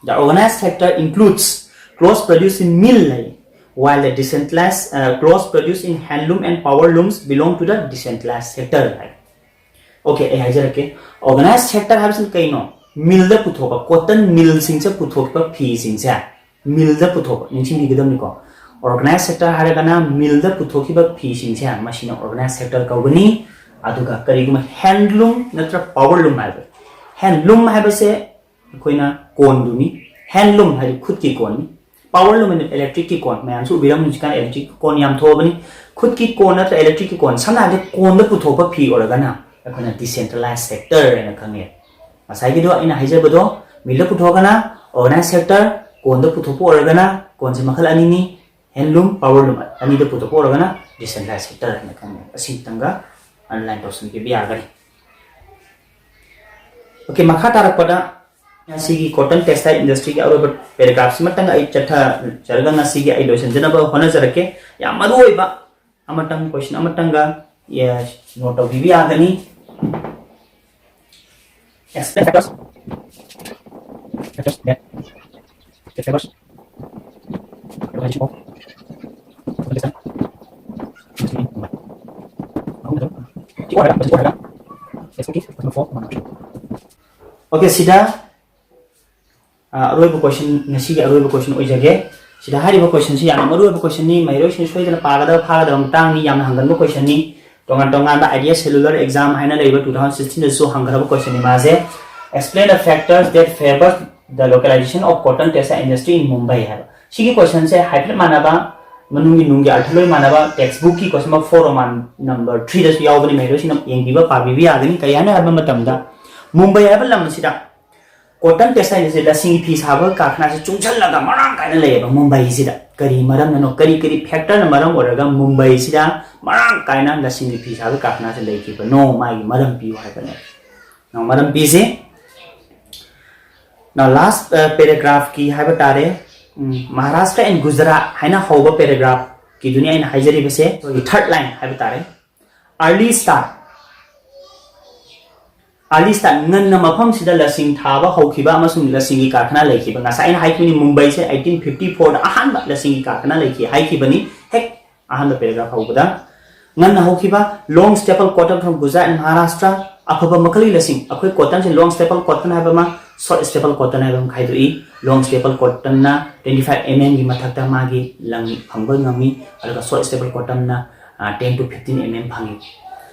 The organized sector includes clothes produced in mill high, while the decentralized, uh, clothes produced in handloom and power looms belong to the decentralized sector high. Okay, ꯑꯩ ꯍꯥꯏꯖꯔꯛꯀꯦ꯫ Organized sector ꯍꯥꯏꯕꯁꯤꯅ ꯀꯩꯅꯣ? ꯃꯤꯜꯗ ꯄꯨꯊꯣꯛꯄ, cotton ꯃꯤꯜꯁꯤꯡꯁꯦ ꯄꯨꯊꯣꯛꯄ ꯐꯤꯁꯤꯡꯁꯦ ꯃꯤꯜꯗ ꯄꯨꯊꯣꯛꯄ, ꯅꯤꯡꯁꯤꯡꯕꯤꯒꯗꯕꯅꯤꯀꯣ꯫ Organized sector ꯍꯥꯏꯔꯒꯅ ꯃꯤꯜꯗ ꯄꯨꯊꯣꯛꯈꯤꯕ ꯐꯤꯁꯤꯡꯁꯦ ꯃꯁꯤꯅ organized sector ꯀꯧꯒꯅꯤ꯫ ꯑꯗꯨꯒ ꯀꯔꯤꯒꯨꯝꯕ handloom ꯅꯠꯇ꯭ꯔꯒ power loom ꯍꯥꯏꯕ, handloom ꯍꯥꯏꯕꯁꯦ ꯑꯩꯈꯣꯏꯅ ꯀꯣꯟꯗꯨꯅꯤ꯫ Handloom ꯍꯥꯏꯗꯤ ꯈꯨꯠꯀꯤ ꯀꯣꯟꯅꯤ꯫ Power loom ꯍꯥꯏꯗꯤ electricꯀꯤ ꯀꯣꯟ, ꯃꯌꯥꯝꯁꯨ ꯎꯕꯤꯔꯝꯒꯅꯤ ꯍꯧꯖꯤꯛꯀꯥꯟ electricꯀꯤ ꯀꯣꯟ ꯌꯥꯝ ꯊꯣꯛꯑꯕꯅꯤ꯫ ꯈꯨꯠꯀꯤ ꯀꯣꯟ ꯅꯠꯇ꯭ꯔꯒ electricꯀꯤ ꯀꯣꯟ, ꯁꯝꯅ ꯍꯥꯏꯔꯕꯗ ꯀꯣꯟꯗ ꯄꯨꯊꯣꯛꯄ ꯐꯤ ꯑꯣꯏꯔꯒꯅ ꯑꯩꯈꯣꯏꯅ decentralized sector ꯍꯥꯏꯅ ꯈꯪꯉꯦ꯫ ꯉꯁꯥꯏꯒꯤꯗꯣ ꯑꯩꯅ ꯍꯥꯏꯖꯕꯗꯣ, ꯃꯤꯜꯗ ꯄꯨꯊꯣꯛꯑꯒꯅ organized sector, ꯀꯣꯟꯗ ꯄꯨꯊꯣꯛꯄ ꯑꯣꯏꯔꯒꯅ, ꯀꯣꯟꯁꯦ ꯃꯈꯜ ꯑꯅꯤꯅꯤ, handloom, powerloom ꯑꯅꯤꯗ ꯄꯨꯊꯣꯛꯄ ꯑꯣꯏꯔꯒꯅ decentralized sector ꯍꯥꯏꯅ ꯈꯪꯅꯩ꯫ ꯑꯁꯤꯇꯪꯒ underline ꯇꯧꯁꯤꯟꯕꯤꯕ ꯌꯥꯒꯅꯤ꯫ Okay, ꯃꯈꯥ ꯇꯥꯔꯛꯄꯗ ꯉꯁꯤꯒꯤ cotton textile industryꯒꯤ ꯑꯔꯣꯏꯕ paragraphꯁꯤꯃꯇꯪ ꯑꯩ ꯆꯠꯊꯖꯔꯒ ꯉꯁꯤꯒꯤ ꯑꯩ ꯂꯣꯏꯁꯤꯟꯖꯅꯕ ꯍꯣꯠꯅꯖꯔꯛꯀꯦ꯫ ꯌꯥꯝ ꯃꯔꯨ ꯑꯣꯏꯕ ꯑꯃꯇꯪ, question ꯑꯃꯇꯪꯒ, yes, note ꯇꯧꯕꯤꯕ ꯌꯥꯒꯅꯤ꯫ Explain factors, factors that favors organization of organization. Okay, ꯁꯤꯗ ꯑ, ꯑꯔꯣꯏꯕ question, ꯉꯁꯤꯒꯤ ꯑꯔꯣꯏꯕ question ꯑꯣꯏꯖꯒꯦ꯫ ꯁꯤꯗ ꯍꯥꯏꯔꯤꯕ questionꯁꯤ ꯌꯥꯝꯅ ꯃꯔꯨꯑꯣꯏꯕ questionꯅꯤ꯫ ꯃꯍꯩꯔꯣꯏꯁꯤꯡ ꯁꯣꯏꯗꯅ ꯄꯥꯒꯗꯕ, ꯐꯥꯒꯗꯕ ꯃꯇꯥꯡꯅꯤ꯫ ꯌꯥꯝꯅ ꯍꯪꯒꯟꯕ questionꯅꯤ꯫ ꯇꯣꯉꯥꯟ ꯇꯣꯉꯥꯟꯕ I A S cellular exam ꯍꯥꯏꯅ ꯂꯩꯕ two thousand sixteenꯗꯁꯨ ꯍꯪꯈ꯭ꯔꯕ questionꯅꯤ ꯃꯥꯁꯦ꯫ Explain the factors that favors the localization of cotton textile industry in Mumbai ꯍꯥꯏꯕ꯫ ꯁꯤꯒꯤ questionꯁꯦ ꯍꯥꯏꯐꯦꯠ ꯃꯥꯟꯅꯕ, ꯃꯅꯨꯡꯒꯤ ꯅꯨꯡꯒꯤ ꯑꯔꯊ ꯂꯣꯏ ꯃꯥꯟꯅꯕ textbookꯀꯤ question number four Roman number threeꯗꯁꯨ ꯌꯥꯎꯕꯅꯤ꯫ ꯃꯍꯩꯔꯣꯏꯁꯤꯡꯅ ꯌꯦꯡꯕꯤꯕ, ꯄꯥꯕꯤꯕ ꯌꯥꯒꯅꯤ꯫ ꯀꯔꯤ ꯍꯥꯏꯅ ꯍꯥꯏꯕ ꯃꯇꯝꯗ, ꯃꯨꯝꯕꯩ ꯍꯥꯏꯕ ꯂꯝ ꯑꯁꯤꯗ cotton textile ꯍꯥꯏꯁꯦ, ꯂꯁꯤꯡꯒꯤ ꯐꯤ ꯁꯥꯕ ꯀꯥꯔꯈꯥꯅꯥꯁꯦ ꯆꯨꯡꯁꯜꯂꯒ ꯃꯔꯥꯡ ꯀꯥꯏꯅ ꯂꯩꯌꯦꯕ ꯃꯨꯝꯕꯩꯁꯤꯗ꯫ ꯀꯔꯤ ꯃꯔꯝꯅꯅꯣ, ꯀꯔꯤ ꯀꯔꯤ factorꯅ ꯃꯔꯝ ꯑꯣꯏꯔꯒ ꯃꯨꯝꯕꯩꯁꯤꯗ ꯃꯔꯥꯡ ꯀꯥꯏꯅ ꯂꯁꯤꯡꯒꯤ ꯐꯤ ꯁꯥꯕ ꯀꯥꯔꯈꯥꯅꯥꯁꯦ ꯂꯩꯈꯤꯕꯅꯣ? ꯃꯥꯒꯤ ꯃꯔꯝ ꯄꯤꯌꯨ ꯍꯥꯏꯕꯅꯦ꯫ Now, ꯃꯔꯝ ꯄꯤꯁꯦ꯫ Now, last, uh, paragraphꯀꯤ ꯍꯥꯏꯕ ꯇꯥꯔꯦ, ꯎꯝ, Maharashtra and Gujarat ꯍꯥꯏꯅ ꯍꯧꯕ paragraphꯀꯤꯗꯨꯅꯤ ꯑꯩꯅ ꯍꯥꯏꯖꯔꯤꯕꯁꯦ꯫ ꯑꯩꯈꯣꯏꯒꯤ third line ꯍꯥꯏꯕ ꯇꯥꯔꯦ꯫ Early start, early start, ꯉꯟꯅ ꯃꯐꯝꯁꯤꯗ ꯂꯁꯤꯡ ꯊꯥꯕ ꯍꯧꯈꯤꯕ ꯑꯃꯁꯨꯡ ꯂꯁꯤꯡꯒꯤ ꯀꯥꯔꯈꯥꯅꯥ ꯂꯩꯈꯤꯕ꯫ ꯉꯁꯥꯏ ꯑꯩꯅ ꯍꯥꯏꯈꯤꯕꯅꯤ, ꯃꯨꯝꯕꯩꯁꯦ eighteen fifty fourꯗ ꯑꯍꯥꯟꯕ ꯂꯁꯤꯡꯒꯤ ꯀꯥꯔꯈꯥꯅꯥ ꯂꯩꯈꯤ ꯍꯥꯏꯈꯤꯕꯅꯤ꯫ ꯍꯦꯛ ꯑꯍꯥꯟꯕ paragraph ꯍꯧꯕꯗ, ꯉꯟꯅ ꯍꯧꯈꯤꯕ long staple cotton from Gujarat and Maharashtra, ꯑꯐꯕ ꯃꯈꯜꯒꯤ ꯂꯁꯤꯡ꯫ ꯑꯩꯈꯣꯏ cottonꯁꯦ long staple cotton ꯍꯥꯏꯕ ꯑꯃ, short staple cotton ꯍꯥꯏꯕ ꯑꯃ ꯈꯥꯏꯗꯣꯛꯏ꯫ Long staple cottonꯅ twenty five mmꯒꯤ ꯃꯊꯛꯇ ꯃꯥꯒꯤ ꯂꯪ ꯐꯪꯕ ꯉꯝꯃꯤ, ꯑꯗꯨꯒ short staple cottonꯅ, ꯑ, ten to fifteen mm ꯐꯪꯉꯤ꯫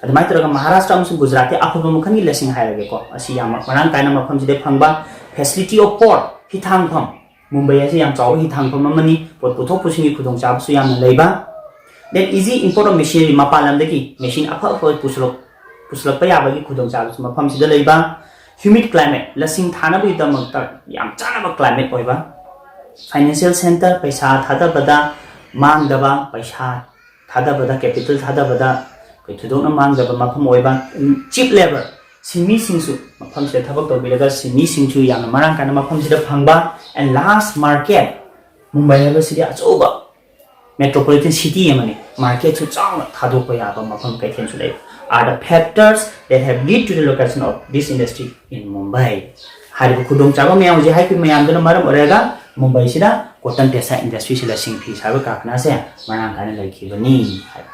ꯑꯗꯨꯃꯥꯏꯅ ꯇꯧꯔꯒ ꯃꯍꯥꯔꯥꯁꯇ꯭ꯔ ꯑꯃꯁꯨꯡ ꯒꯨꯖꯔꯥꯠꯀꯤ ꯑꯐꯕ ꯃꯈꯜꯒꯤ ꯂꯁꯤꯡ ꯍꯥꯏꯔꯒꯦꯀꯣ, ꯑꯁꯤ ꯌꯥꯝ ꯃꯔꯥꯡ ꯀꯥꯏꯅ ꯃꯐꯝꯁꯤꯗ ꯐꯪꯕ, facility of port, ꯍꯤꯊꯥꯡꯐꯝ, ꯃꯨꯝꯕꯩ ꯑꯁꯤ ꯌꯥꯝ ꯆꯥꯎꯕ ꯍꯤꯊꯥꯡꯐꯝ ꯑꯃꯅꯤ꯫ ꯄꯣꯠ ꯄꯨꯊꯣꯛ ꯄꯨꯁꯤꯟꯒꯤ ꯈꯨꯗꯣꯡꯆꯥꯕꯁꯨ ꯌꯥꯝꯅ ꯂꯩꯕ꯫ Then easy import of machinery, ꯃꯄꯥꯟ ꯂꯝꯗꯒꯤ ꯃꯦꯁꯤꯟ ꯑꯐ ꯑꯐꯕ ꯄꯨꯁꯤꯜꯂꯛ-, ꯄꯨꯁꯤꯜꯂꯛꯄ ꯌꯥꯕꯒꯤ ꯈꯨꯗꯣꯡꯆꯥꯕꯁꯨ ꯃꯐꯝꯁꯤꯗ ꯂꯩꯕ꯫ Humid climate, ꯂꯁꯤꯡ ꯊꯥꯅꯕꯒꯤꯗꯃꯛꯇ ꯌꯥꯝ ꯆꯥꯅꯕ climate ꯑꯣꯏꯕ꯫ Financial center, ꯄꯩꯁꯥ ꯊꯥꯗꯕꯗ ꯃꯥꯡꯗꯕ, ꯄꯩꯁꯥ ꯊꯥꯗꯕꯗ, capital ꯊꯥꯗꯕꯗ ꯑꯩꯈꯣꯏ ꯊꯣꯏꯗꯣꯛꯅ ꯃꯥꯡꯗꯕ ꯃꯐꯝ ꯑꯣꯏꯕ, cheap labour, ꯁꯤꯟꯃꯤꯁꯤꯡꯁꯨ ꯃꯐꯝꯁꯤꯗ ꯊꯕꯛ ꯇꯧꯕꯤꯔꯒ ꯁꯤꯟꯃꯤꯁꯤꯡꯁꯨ ꯌꯥꯝꯅ ꯃꯔꯥꯡ ꯀꯥꯏꯅ ꯃꯐꯝꯁꯤꯗ ꯐꯪꯕ, and large market, ꯃꯨꯝꯕꯥꯏ ꯍꯥꯏꯕꯁꯤꯗꯤ ꯑꯆꯧꯕ metropolitan city ꯑꯃꯅꯤ, marketꯁꯨ ꯆꯥꯎꯅ ꯊꯥꯗꯣꯛꯄ ꯌꯥꯕ ꯃꯐꯝ ꯀꯩꯊꯦꯜꯁꯨ ꯂꯩ, are the factors that have led to the location of this industry in Mumbai. ꯍꯥꯏꯔꯤꯕ ꯈꯨꯗꯣꯡꯆꯥꯕ ꯃꯌꯥꯝ ꯍꯧꯖꯤꯛ ꯍꯥꯏꯈꯤꯕ ꯃꯌꯥꯝꯗꯨꯅ ꯃꯔꯝ ꯑꯣꯏꯔꯒ ꯃꯨꯝꯕꯥꯏꯁꯤꯗ cotton textile industry ꯁꯤꯗ ꯁꯤꯡ ꯐꯤ ꯁꯥꯕ ꯀꯔꯈꯥꯅꯥꯁꯦ ꯃꯔꯥꯡ ꯀꯥꯏꯅ ꯂꯩꯈꯤꯕꯅꯤ ꯍꯥꯏꯕ꯫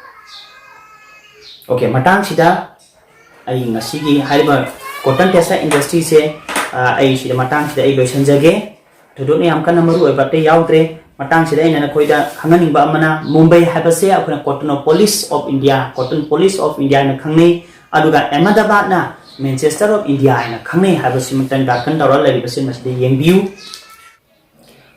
Okay, ꯃꯇꯥꯡꯁꯤꯗ ꯑꯩ ꯉꯁꯤꯒꯤ ꯍꯥꯏꯔꯤꯕ cotton textile industryꯁꯦ, ꯑ, ꯑꯩ ꯁꯤꯗ ꯃꯇꯥꯡꯁꯤꯗ ꯑꯩ ꯂꯣꯏꯁꯤꯟꯖꯒꯦ꯫ ꯊꯣꯏꯗꯣꯛꯅ ꯌꯥꯝ ꯀꯟꯅ ꯃꯔꯨ ꯑꯣꯏꯕ ꯑꯇꯩ ꯌꯥꯎꯗ꯭ꯔꯦ꯫ ꯃꯇꯥꯡꯁꯤꯗ ꯑꯩꯅ ꯅꯈꯣꯏꯗ ꯈꯪꯍꯟꯅꯤꯡꯕ ꯑꯃꯅ, ꯃꯨꯝꯕꯥꯏ ꯍꯥꯏꯕꯁꯦ ꯑꯩꯈꯣꯏꯅ Cottonopolis of India, Cotton Polis of India ꯍꯥꯏꯅ ꯈꯪꯅꯩ, ꯑꯗꯨꯒ ꯑꯍꯃꯗꯥꯕꯥꯗꯅ Manchester of India ꯍꯥꯏꯅ ꯈꯪꯅꯩ ꯍꯥꯏꯕꯁꯤꯃꯇꯪ ꯗꯥꯔꯀꯟ ꯇꯧꯔ ꯂꯩꯔꯤꯕꯁꯤꯡ ꯑꯁꯤꯗ ꯌꯦꯡꯕꯤꯌꯨ꯫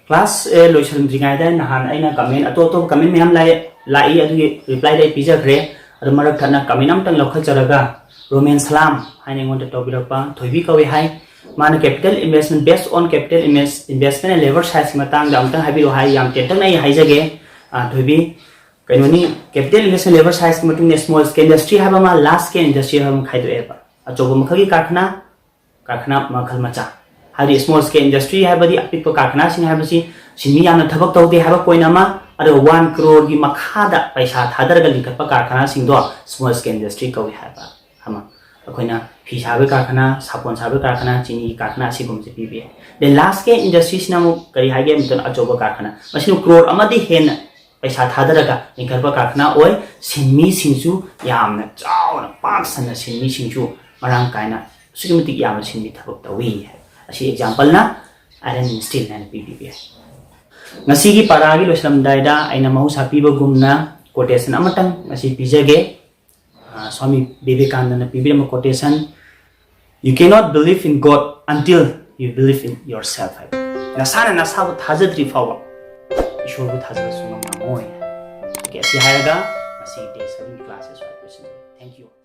Class, ꯑꯦ, ꯂꯣꯏꯁꯤꯟꯗ꯭ꯔꯤꯉꯩꯗ ꯅꯍꯥꯟ ꯑꯩꯅ comment, ꯑꯇꯣꯞ ꯑꯇꯣꯞꯄ comment ꯃꯌꯥꯝ ꯂꯥꯛꯑꯦ, ꯂꯥꯛꯏ, ꯑꯗꯨꯒꯤ replyꯗ ꯑꯩ ꯄꯤꯖꯈ꯭ꯔꯦ꯫ ꯑꯗꯨ ꯃꯔꯛ ꯊꯠꯅ comment ꯑꯃꯇꯪ ꯂꯧꯈꯠꯆꯔꯒ, ꯔꯣꯃꯦꯟ ꯁꯂꯥꯝ ꯍꯥꯏꯅ ꯑꯩꯉꯣꯟꯗ ꯇꯧꯕꯤꯔꯛꯄ ꯊꯣꯏꯕꯤ ꯀꯧꯏ ꯍꯥꯏ꯫ ꯃꯥꯅ capital investment, based on capital invest-, investment and labour sizeꯀꯤ ꯃꯇꯥꯡꯗ ꯑꯃꯨꯛꯇꯪ ꯍꯥꯏꯕꯤꯔꯛꯑꯣ ꯍꯥꯏ꯫ ꯌꯥꯝ ꯇꯦꯟꯇꯛꯅ ꯑꯩ ꯍꯥꯏꯖꯒꯦ, ꯑ, ꯊꯣꯏꯕꯤ꯫ ꯀꯩꯅꯣꯅꯤ, capital investment, labour sizeꯀꯤ ꯃꯇꯨꯡꯗ small scale industry ꯍꯥꯏꯕ ꯑꯃ, large scale industry ꯍꯥꯏꯕ ꯑꯃ ꯈꯥꯏꯗꯣꯛꯑꯦꯕ꯫ ꯑꯆꯧꯕ ꯃꯈꯜꯒꯤ ꯀꯔꯈꯥꯅꯥ, ꯀꯔꯈꯥꯅꯥ ꯃꯈꯜ ꯃꯆꯥ꯫ ꯍꯥꯏꯗꯤ small scale industry ꯍꯥꯏꯕꯗꯤ ꯑꯄꯤꯛꯄ ꯀꯔꯈꯥꯅꯥꯁꯤꯡ ꯍꯥꯏꯕꯁꯤ ꯁꯤꯟꯃꯤ ꯌꯥꯝꯅ ꯊꯕꯛ ꯇꯧꯗꯦ ꯍꯥꯏꯕ point ꯑꯃ, ꯑꯗꯨꯒ one crore ꯒꯤ ꯃꯈꯥꯗ ꯄꯩꯁꯥ ꯊꯥꯗꯔꯒ ꯂꯤꯡꯈꯠꯄ ꯀꯔꯈꯥꯅꯥꯁꯤꯡꯗꯣ small scale industry ꯀꯧꯏ ꯍꯥꯏꯕ ꯑꯃ꯫ ꯑꯩꯈꯣꯏꯅ ꯐꯤ ꯁꯥꯕꯒꯤ ꯀꯔꯈꯥꯅꯥ, ꯁꯥꯄꯣꯟ ꯁꯥꯕꯒꯤ ꯀꯔꯈꯥꯅꯥ, ꯆꯤꯅꯤꯒꯤ ꯀꯔꯈꯥꯅꯥ ꯑꯁꯤꯒꯨꯝꯕꯁꯦ ꯄꯤꯕ ꯌꯥꯏ꯫ Then large scale industryꯁꯤꯅ ꯑꯃꯨꯛ ꯀꯔꯤ ꯍꯥꯏꯒꯦ ꯍꯥꯏꯕ ꯃꯇꯝꯗ ꯑꯆꯧꯕ ꯀꯔꯈꯥꯅꯥ, ꯃꯁꯤꯅ crore ꯑꯃꯗꯒꯤ ꯍꯦꯟꯅ ꯄꯩꯁꯥ ꯊꯥꯗꯔꯒ ꯂꯤꯡꯈꯠꯄ ꯀꯔꯈꯥꯅꯥ ꯑꯣꯏ꯫ ꯁꯤꯟꯃꯤꯁꯤꯡꯁꯨ ꯌꯥꯝꯅ ꯆꯥꯎꯅ ꯄꯥꯛ ꯁꯟꯅ ꯁꯤꯟꯃꯤꯁꯤꯡꯁꯨ ꯃꯔꯥꯡ ꯀꯥꯏꯅ ꯑꯁꯨꯛꯀꯤ ꯃꯇꯤꯛ ꯌꯥꯝꯅ ꯁꯤꯟꯃꯤ ꯊꯕꯛ ꯇꯧꯏ ꯍꯥꯏꯕ ꯑꯁꯤ exampleꯅ Iron and Steel ꯍꯥꯏꯅ ꯄꯤꯕꯤꯕ ꯌꯥꯏ꯫ ꯉꯁꯤꯒꯤ ꯄꯥꯔꯥꯒꯤ ꯂꯣꯏꯁꯤꯜꯂꯝꯗꯥꯏꯗ ꯑꯩꯅ ꯃꯍꯧꯁꯥ ꯄꯤꯕꯒꯨꯝꯅ quotation ꯑꯃꯇꯪ ꯉꯁꯤ ꯄꯤꯖꯒꯦ꯫ ꯑ, swami ꯕꯤꯕꯦꯀꯥꯅꯟꯗꯅ ꯄꯤꯕꯤꯔꯝꯕ quotation, "You cannot believe in God until you believe in yourself" ꯍꯥꯏꯕ꯫ ꯅꯁꯥꯅ ꯅꯁꯥꯕꯨ ꯊꯥꯖꯗ꯭ꯔꯤ ꯐꯥꯎꯕ ꯏꯁꯣꯔꯕꯨ ꯊꯥꯖꯕ ꯁꯨꯡꯉꯝ ꯉꯝꯃꯣꯏ꯫ Okay, ꯑꯁꯤ ꯍꯥꯏꯔꯒ ꯉꯁꯤꯒꯤ day sevenꯒꯤ class ꯑꯁꯤ ꯁ꯭ꯋꯥꯏꯗ ꯂꯣꯏꯁꯤꯟꯖꯔꯦ꯫ Thank you.